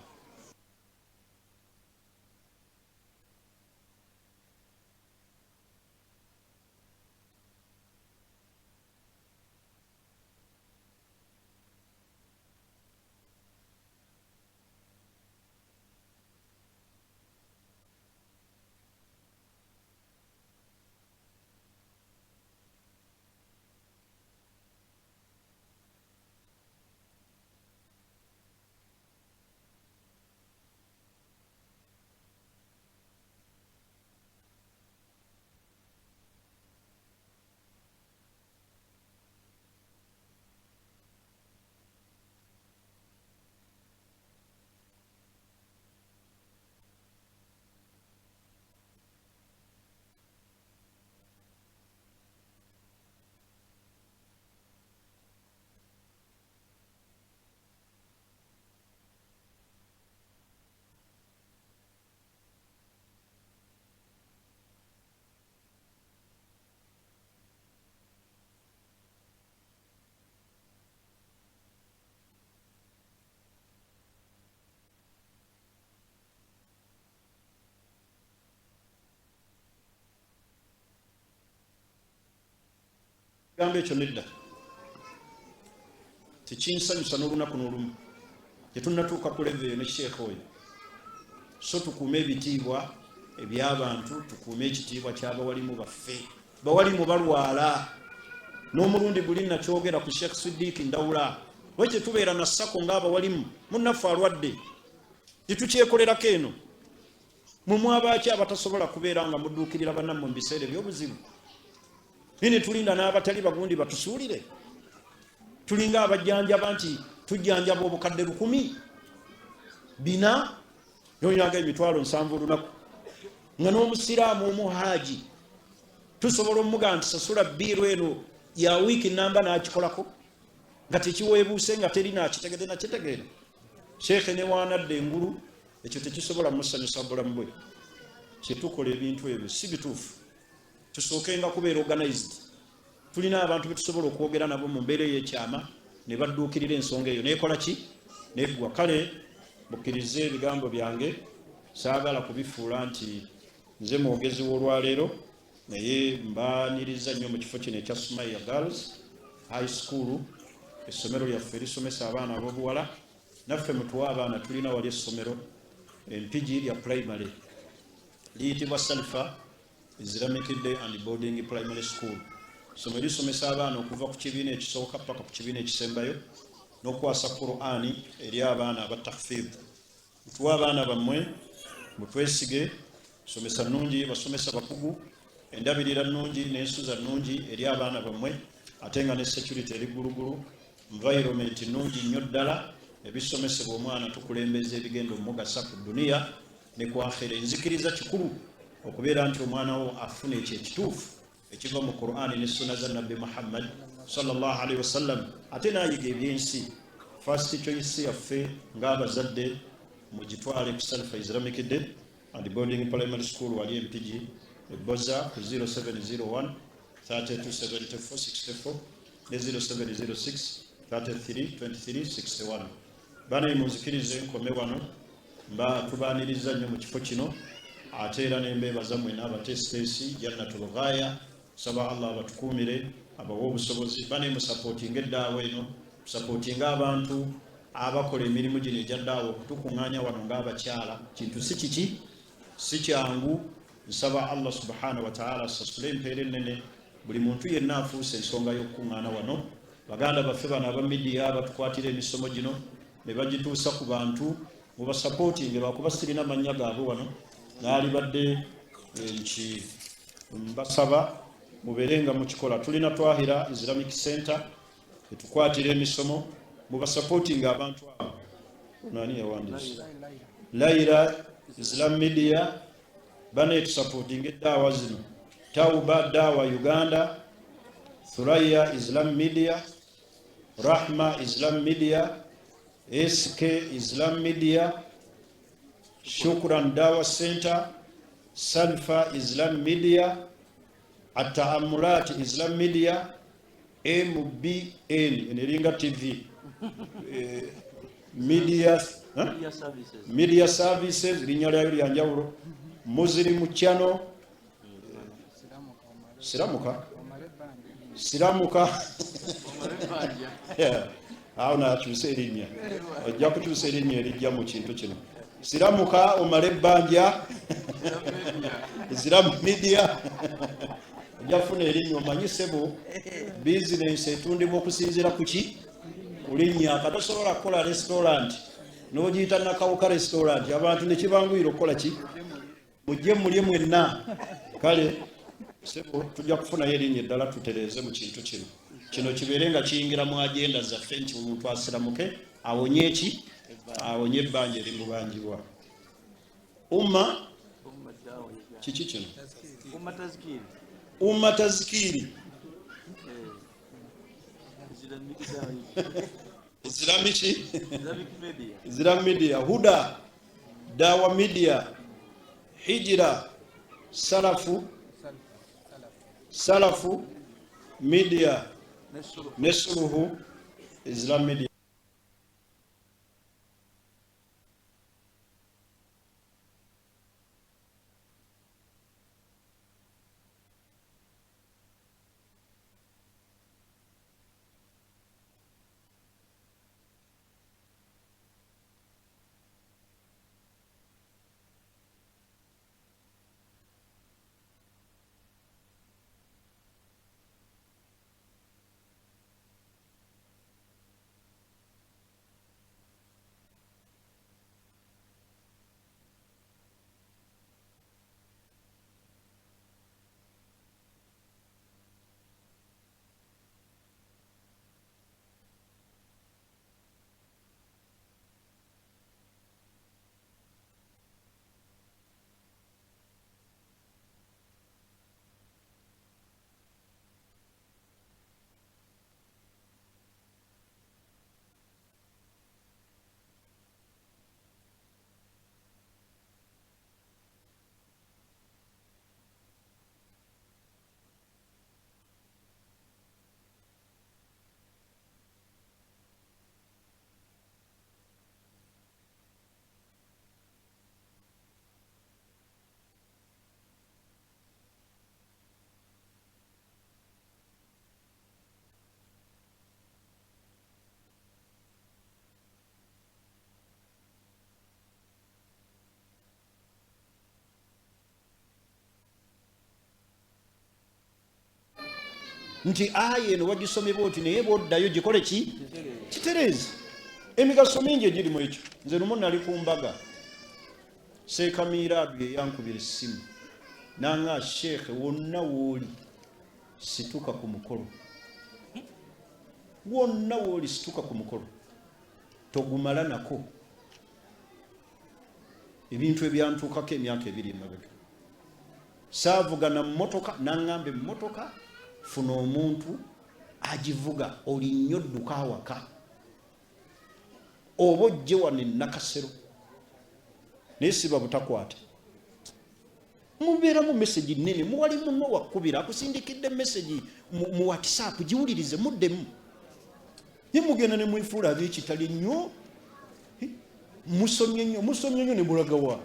Gamba ekyo nedda, tekinsanyusa n'olunaku n'olumu. Tetunnatuuka ku level eyo ne sheekh oyo. So tukuume ebitiibwa eby'abantu, tukuume ekitiibwa ky'abawalimu baffe. Bawalimu balwala, n'omulundi guli nakyogera ku Sheikh Siddiq Ndawula, lwaki tetubeera na sako ng'abawalimu? Munnaffe alwadde, tetukyekolerako eno. Mwe mwabaaki abatasobola kubeera nga mudduukirira bannammwe mu biseera eby'obuzibu? Naye ne tulinda n'abatali bagundi batusuulire. Tulinga abajjanjaba nti tujjanjaba obukadde 1400, yonyaga emitwalo 70 olunaku, nga n'omusiraamu omuhaaji tusobola omuga nti sasula bill eno ya wiiki namba, n'akikolako nga tekiweebuuse, nga teri nakitegedde nakitegeera. Sheekhe ne waanadda engulu, ekyo tekisobola musanyusa bulamu bwe. Kyetukola ebintu ebyo si bituufu. Tusookenga kubeera organized. Tulina abantu betusobola okwogera nabo mu mbeera ey'ekyama ne badduukirira ensonga eyo nekola ki neggwa. Kale mukkirize ebigambo byange, saagala kubifuula nti nze mwogezi w'olwaleero, naye mbaniriza nnyo mu kifo kino ekya Sumaya Girls High School, essomero lyaffe erisomesa abaana ab'obuwala. Naffe mutuwe abaana, tulina wali essomero Empigi lya primary liyitibwa Salfa Islamic Day and Boarding Primary School. Essomero lisomesa abaana okuva ku kibiina ekisooka paka ku kibiina ekisembayo, n'okukwasa Qur'ani eri abaana aba tahfidh. Mutuwe abaana bammwe, mutwesige, somesa nnungi, basomesa bakugu, endabirira nnungi n'ensuza nnungi eri abaana bammwe, ate nga ne security eri gulugulu, environment nnungi nnyo ddala. Ebisomesebwa omwana tukulembeza ebigenda omugasa ku duniya ne ku akhira. Enzikiriza kikulu okubeera nti omwana wo afuna ekyo ekituufu ekiva mu Qur'ani ne sunna za Nabbi Muhammad sallallahu alaihi wasallam, ate n'ayiga ebyensi. First choice yaffe ng'abazadde mugitwale ku Salfa Islamic Day and Boarding Primary School wali Empigi Eboza ku 0701 3274 64 ne 0706 33 23 61. Bana munzikirize nkome wano. Mba tubaaniriza nnyo mu kifo kino, ate era ne mbeebaza mwena abateesiteesi Jannatul Ghaya. Saba Allah abatukuumire, abawe obusobozi. Bane musapootinga eddaawa eno, musapootinga abantu abakola emirimu gino egya ddaawa. Okutukuŋŋaanya wano ng'abakyala kintu si kiki, si kyangu. Nsaba Allah subhanahu wa ta'ala asasule empeera ennene buli muntu yenna afuuse ensonga y'okukuŋŋaana wano. Baganda baffe bano aba media batukwatira emisomo gino. ne bagituusa ku bantu. Mubasapootinge, lwakuba sirina mannya gaabwe wano, naalibadde nki mbasaba mubeere nga mukikola. Tulina Twahira Islamic Center etukwatira emisomo, mubasapootinge abantu abo. Ono ani yawandiise? Laira Islam Media banetusapootinga eddaawa zino, Tauba Dawa Uganda, Thuraya Islam Media, Rahma Islam Media, SK Islam Media, Shukran Dawa Center, Salfa Islam Media, Ataamulat Islam Media, MBN eno eringa TV, Media, Media Services. Media Services, linnya lyayo lyanjawulo, Muslim Channel, Siramuka, Siramuka. Awo nakyusa erinnya, ojja kukyusa erinnya erijja mu kintu kino. Siramuka omale ebbanja, Islam Media, ojja kufuna erinnya. Omanyi sebo, bizinensi etundibwa okusinziira ku ki? Ku linnya. Katosobola kukola restaurant n'ogiyita Nakawuka Restaurant, abantu nekibanguyira okukola ki? Mujje mulye mwenna. Kale sebo, tujja kufunayo erinnya eddala tutereeze mu kintu kino. Kino kibeere nga kiyingira mu agenda zaffe nti omuntu asiramuke awonye eki? Awonye ebbanja erimubanjibwa. Umma kiki kino? Umma Tazkiri. Umma Tazkiri. Islamic Dawa. Islamiki Islamic Media. Islam Media, Huda Dawa Media, Hijira, Salafu, Salafu Media Nesuru. Ne Suluhu Islam Media. Nti aya eno wagisomebwa oti, naye bwoddayo gikole ki? Kitereezi. Emigaso mingi egiri mu ekyo. Nze lumu nali ku mbaga, Seeka Miiraadu yeyankubira essimu nanga, "Sheekhe, wonna wooli situka ku mukolo, wonna wooli situka ku mukolo, togumala nako ebintu ebyantuukako emyaka 2 emabega." Saavuga na mmotoka, naŋŋamba, "Emmotoka funa omuntu agivuga, olinnyo dduka awaka oba ojje wano ennakasero." Naye siba butakwata, mubeeramu message nene, muwali muno wakubira akusindikidde message mu WhatsApp, giwulirize muddemu. Ye mugenda ne mwefuula ab'ekitali nnyo, musomye nnyo, musomye nnyo ne mulagawa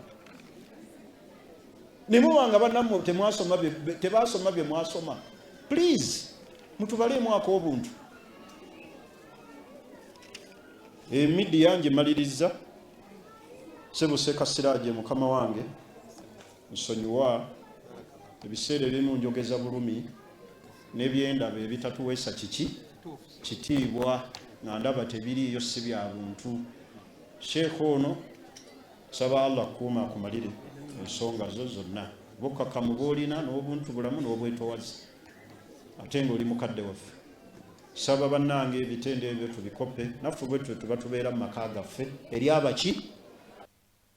ne muba nga bannammwe temwasoma, tebasoma bye mwasoma. Please, mutubaleemu ak'obuntu. Emidiya ngimaliriza. Sebuseka Siraje, mukama wange, nsonyiwa ebiseera ebimu njogeza bulumi n'ebyendaba ebitatuweesa kiki kitiibwa, nga ndaba tebiriiyo, si bya buntu. Sheekh ono saba Allah kuuma akumalire ensonga zo zonna, bukkakkamu bwolina n'obuntu bulamu n'obwetowaze, ate nga oli mukadde waffe. Saba bannange ebitendo ebyo tubikoppe naffe bwetyo tuba tubeera mu maka gaffe eri abaki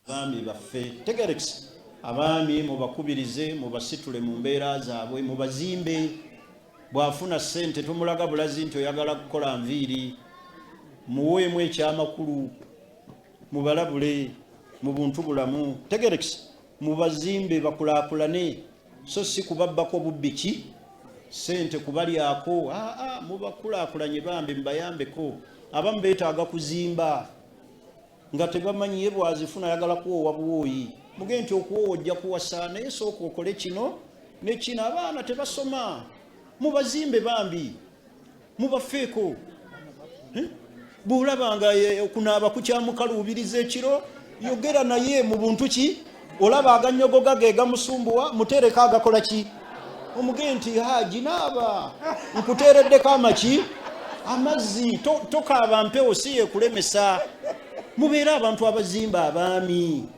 abaami baffe. Tegerekisa abaami, mubakubirize, mubasitule mu mbeera zaabwe, mubazimbe. Bw'afuna ssente tomulaga bulazi nti oyagala kukola nviiri, muweemu ekyamakulu, mubalabule mu buntu bulamu. Tegerekisa mubazimbe bakulaakulane, so si kubabbako bubbi ki ssente kubalyako. Aa, mubakulaakulanye bambi, mubayambeko. Abamu beetaaga kuzimba nga tebamanyi, ye bwazifuna ayagala kuwoowa buwooyi. Mugende nti okuwoowa ojja kuwasa, naye sooka okole kino ne kino. Abaana tebasoma, mubazimbe bambi, mubafeeko. Bw'olaba nga okunaaba kukyamukaluubiriza ekiro, yogera naye mu buntu ki. Olaba aganyogoga ge gamusumbuwa, muteereko agakola ki, omugende nti haji naaba nkuteereddeko amaki amazzi, tokaaba mpewo si yekulemesa. Mubeere abantu abazimba abaami.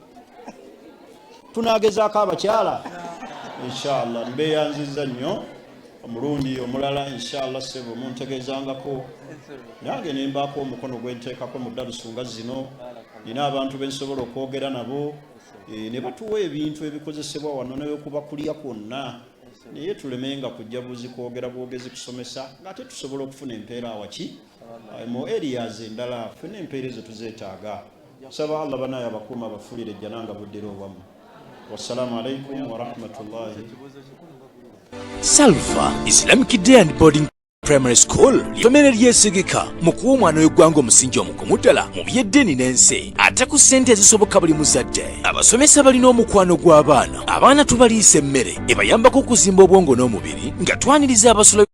Tunagezaako abakyala inshallah. Mbeyanziza nnyo omulundi omulala inshallah. Sebo muntegeezangako nange nembaako omukono gwenteekako mu dalusu nga zino. Nina abantu bensobola okwogera nabo ne batuwa ebintu ebikozesebwa wano newekuba kulya kwonna, naye tulemenga kujja buzi kwogera bwogezi kusomesa ng'ate tusobola okufuna empeera awaki mu areas endala. Ffenna empeera ezo tuzeetaaga. Saba Allah banaye abakuuma, abafuulire ejjana nga buddira obwammwe. Wassalaamu alaikum warahmatullahi. Salva Islamic Day and Boarding Primary School ly'essomero eryesigika mu kuwa omwana w'eggwanga omusingi omugumu ddala mu by'eddiini n'ensi, ate ku ssente ezisoboka buli muzadde. Abasomesa balina omukwano gw'abaana. Abaana tubaliisa emmere ebayambako okuzimba obwongo n'omubiri nga twaniriza abasolo.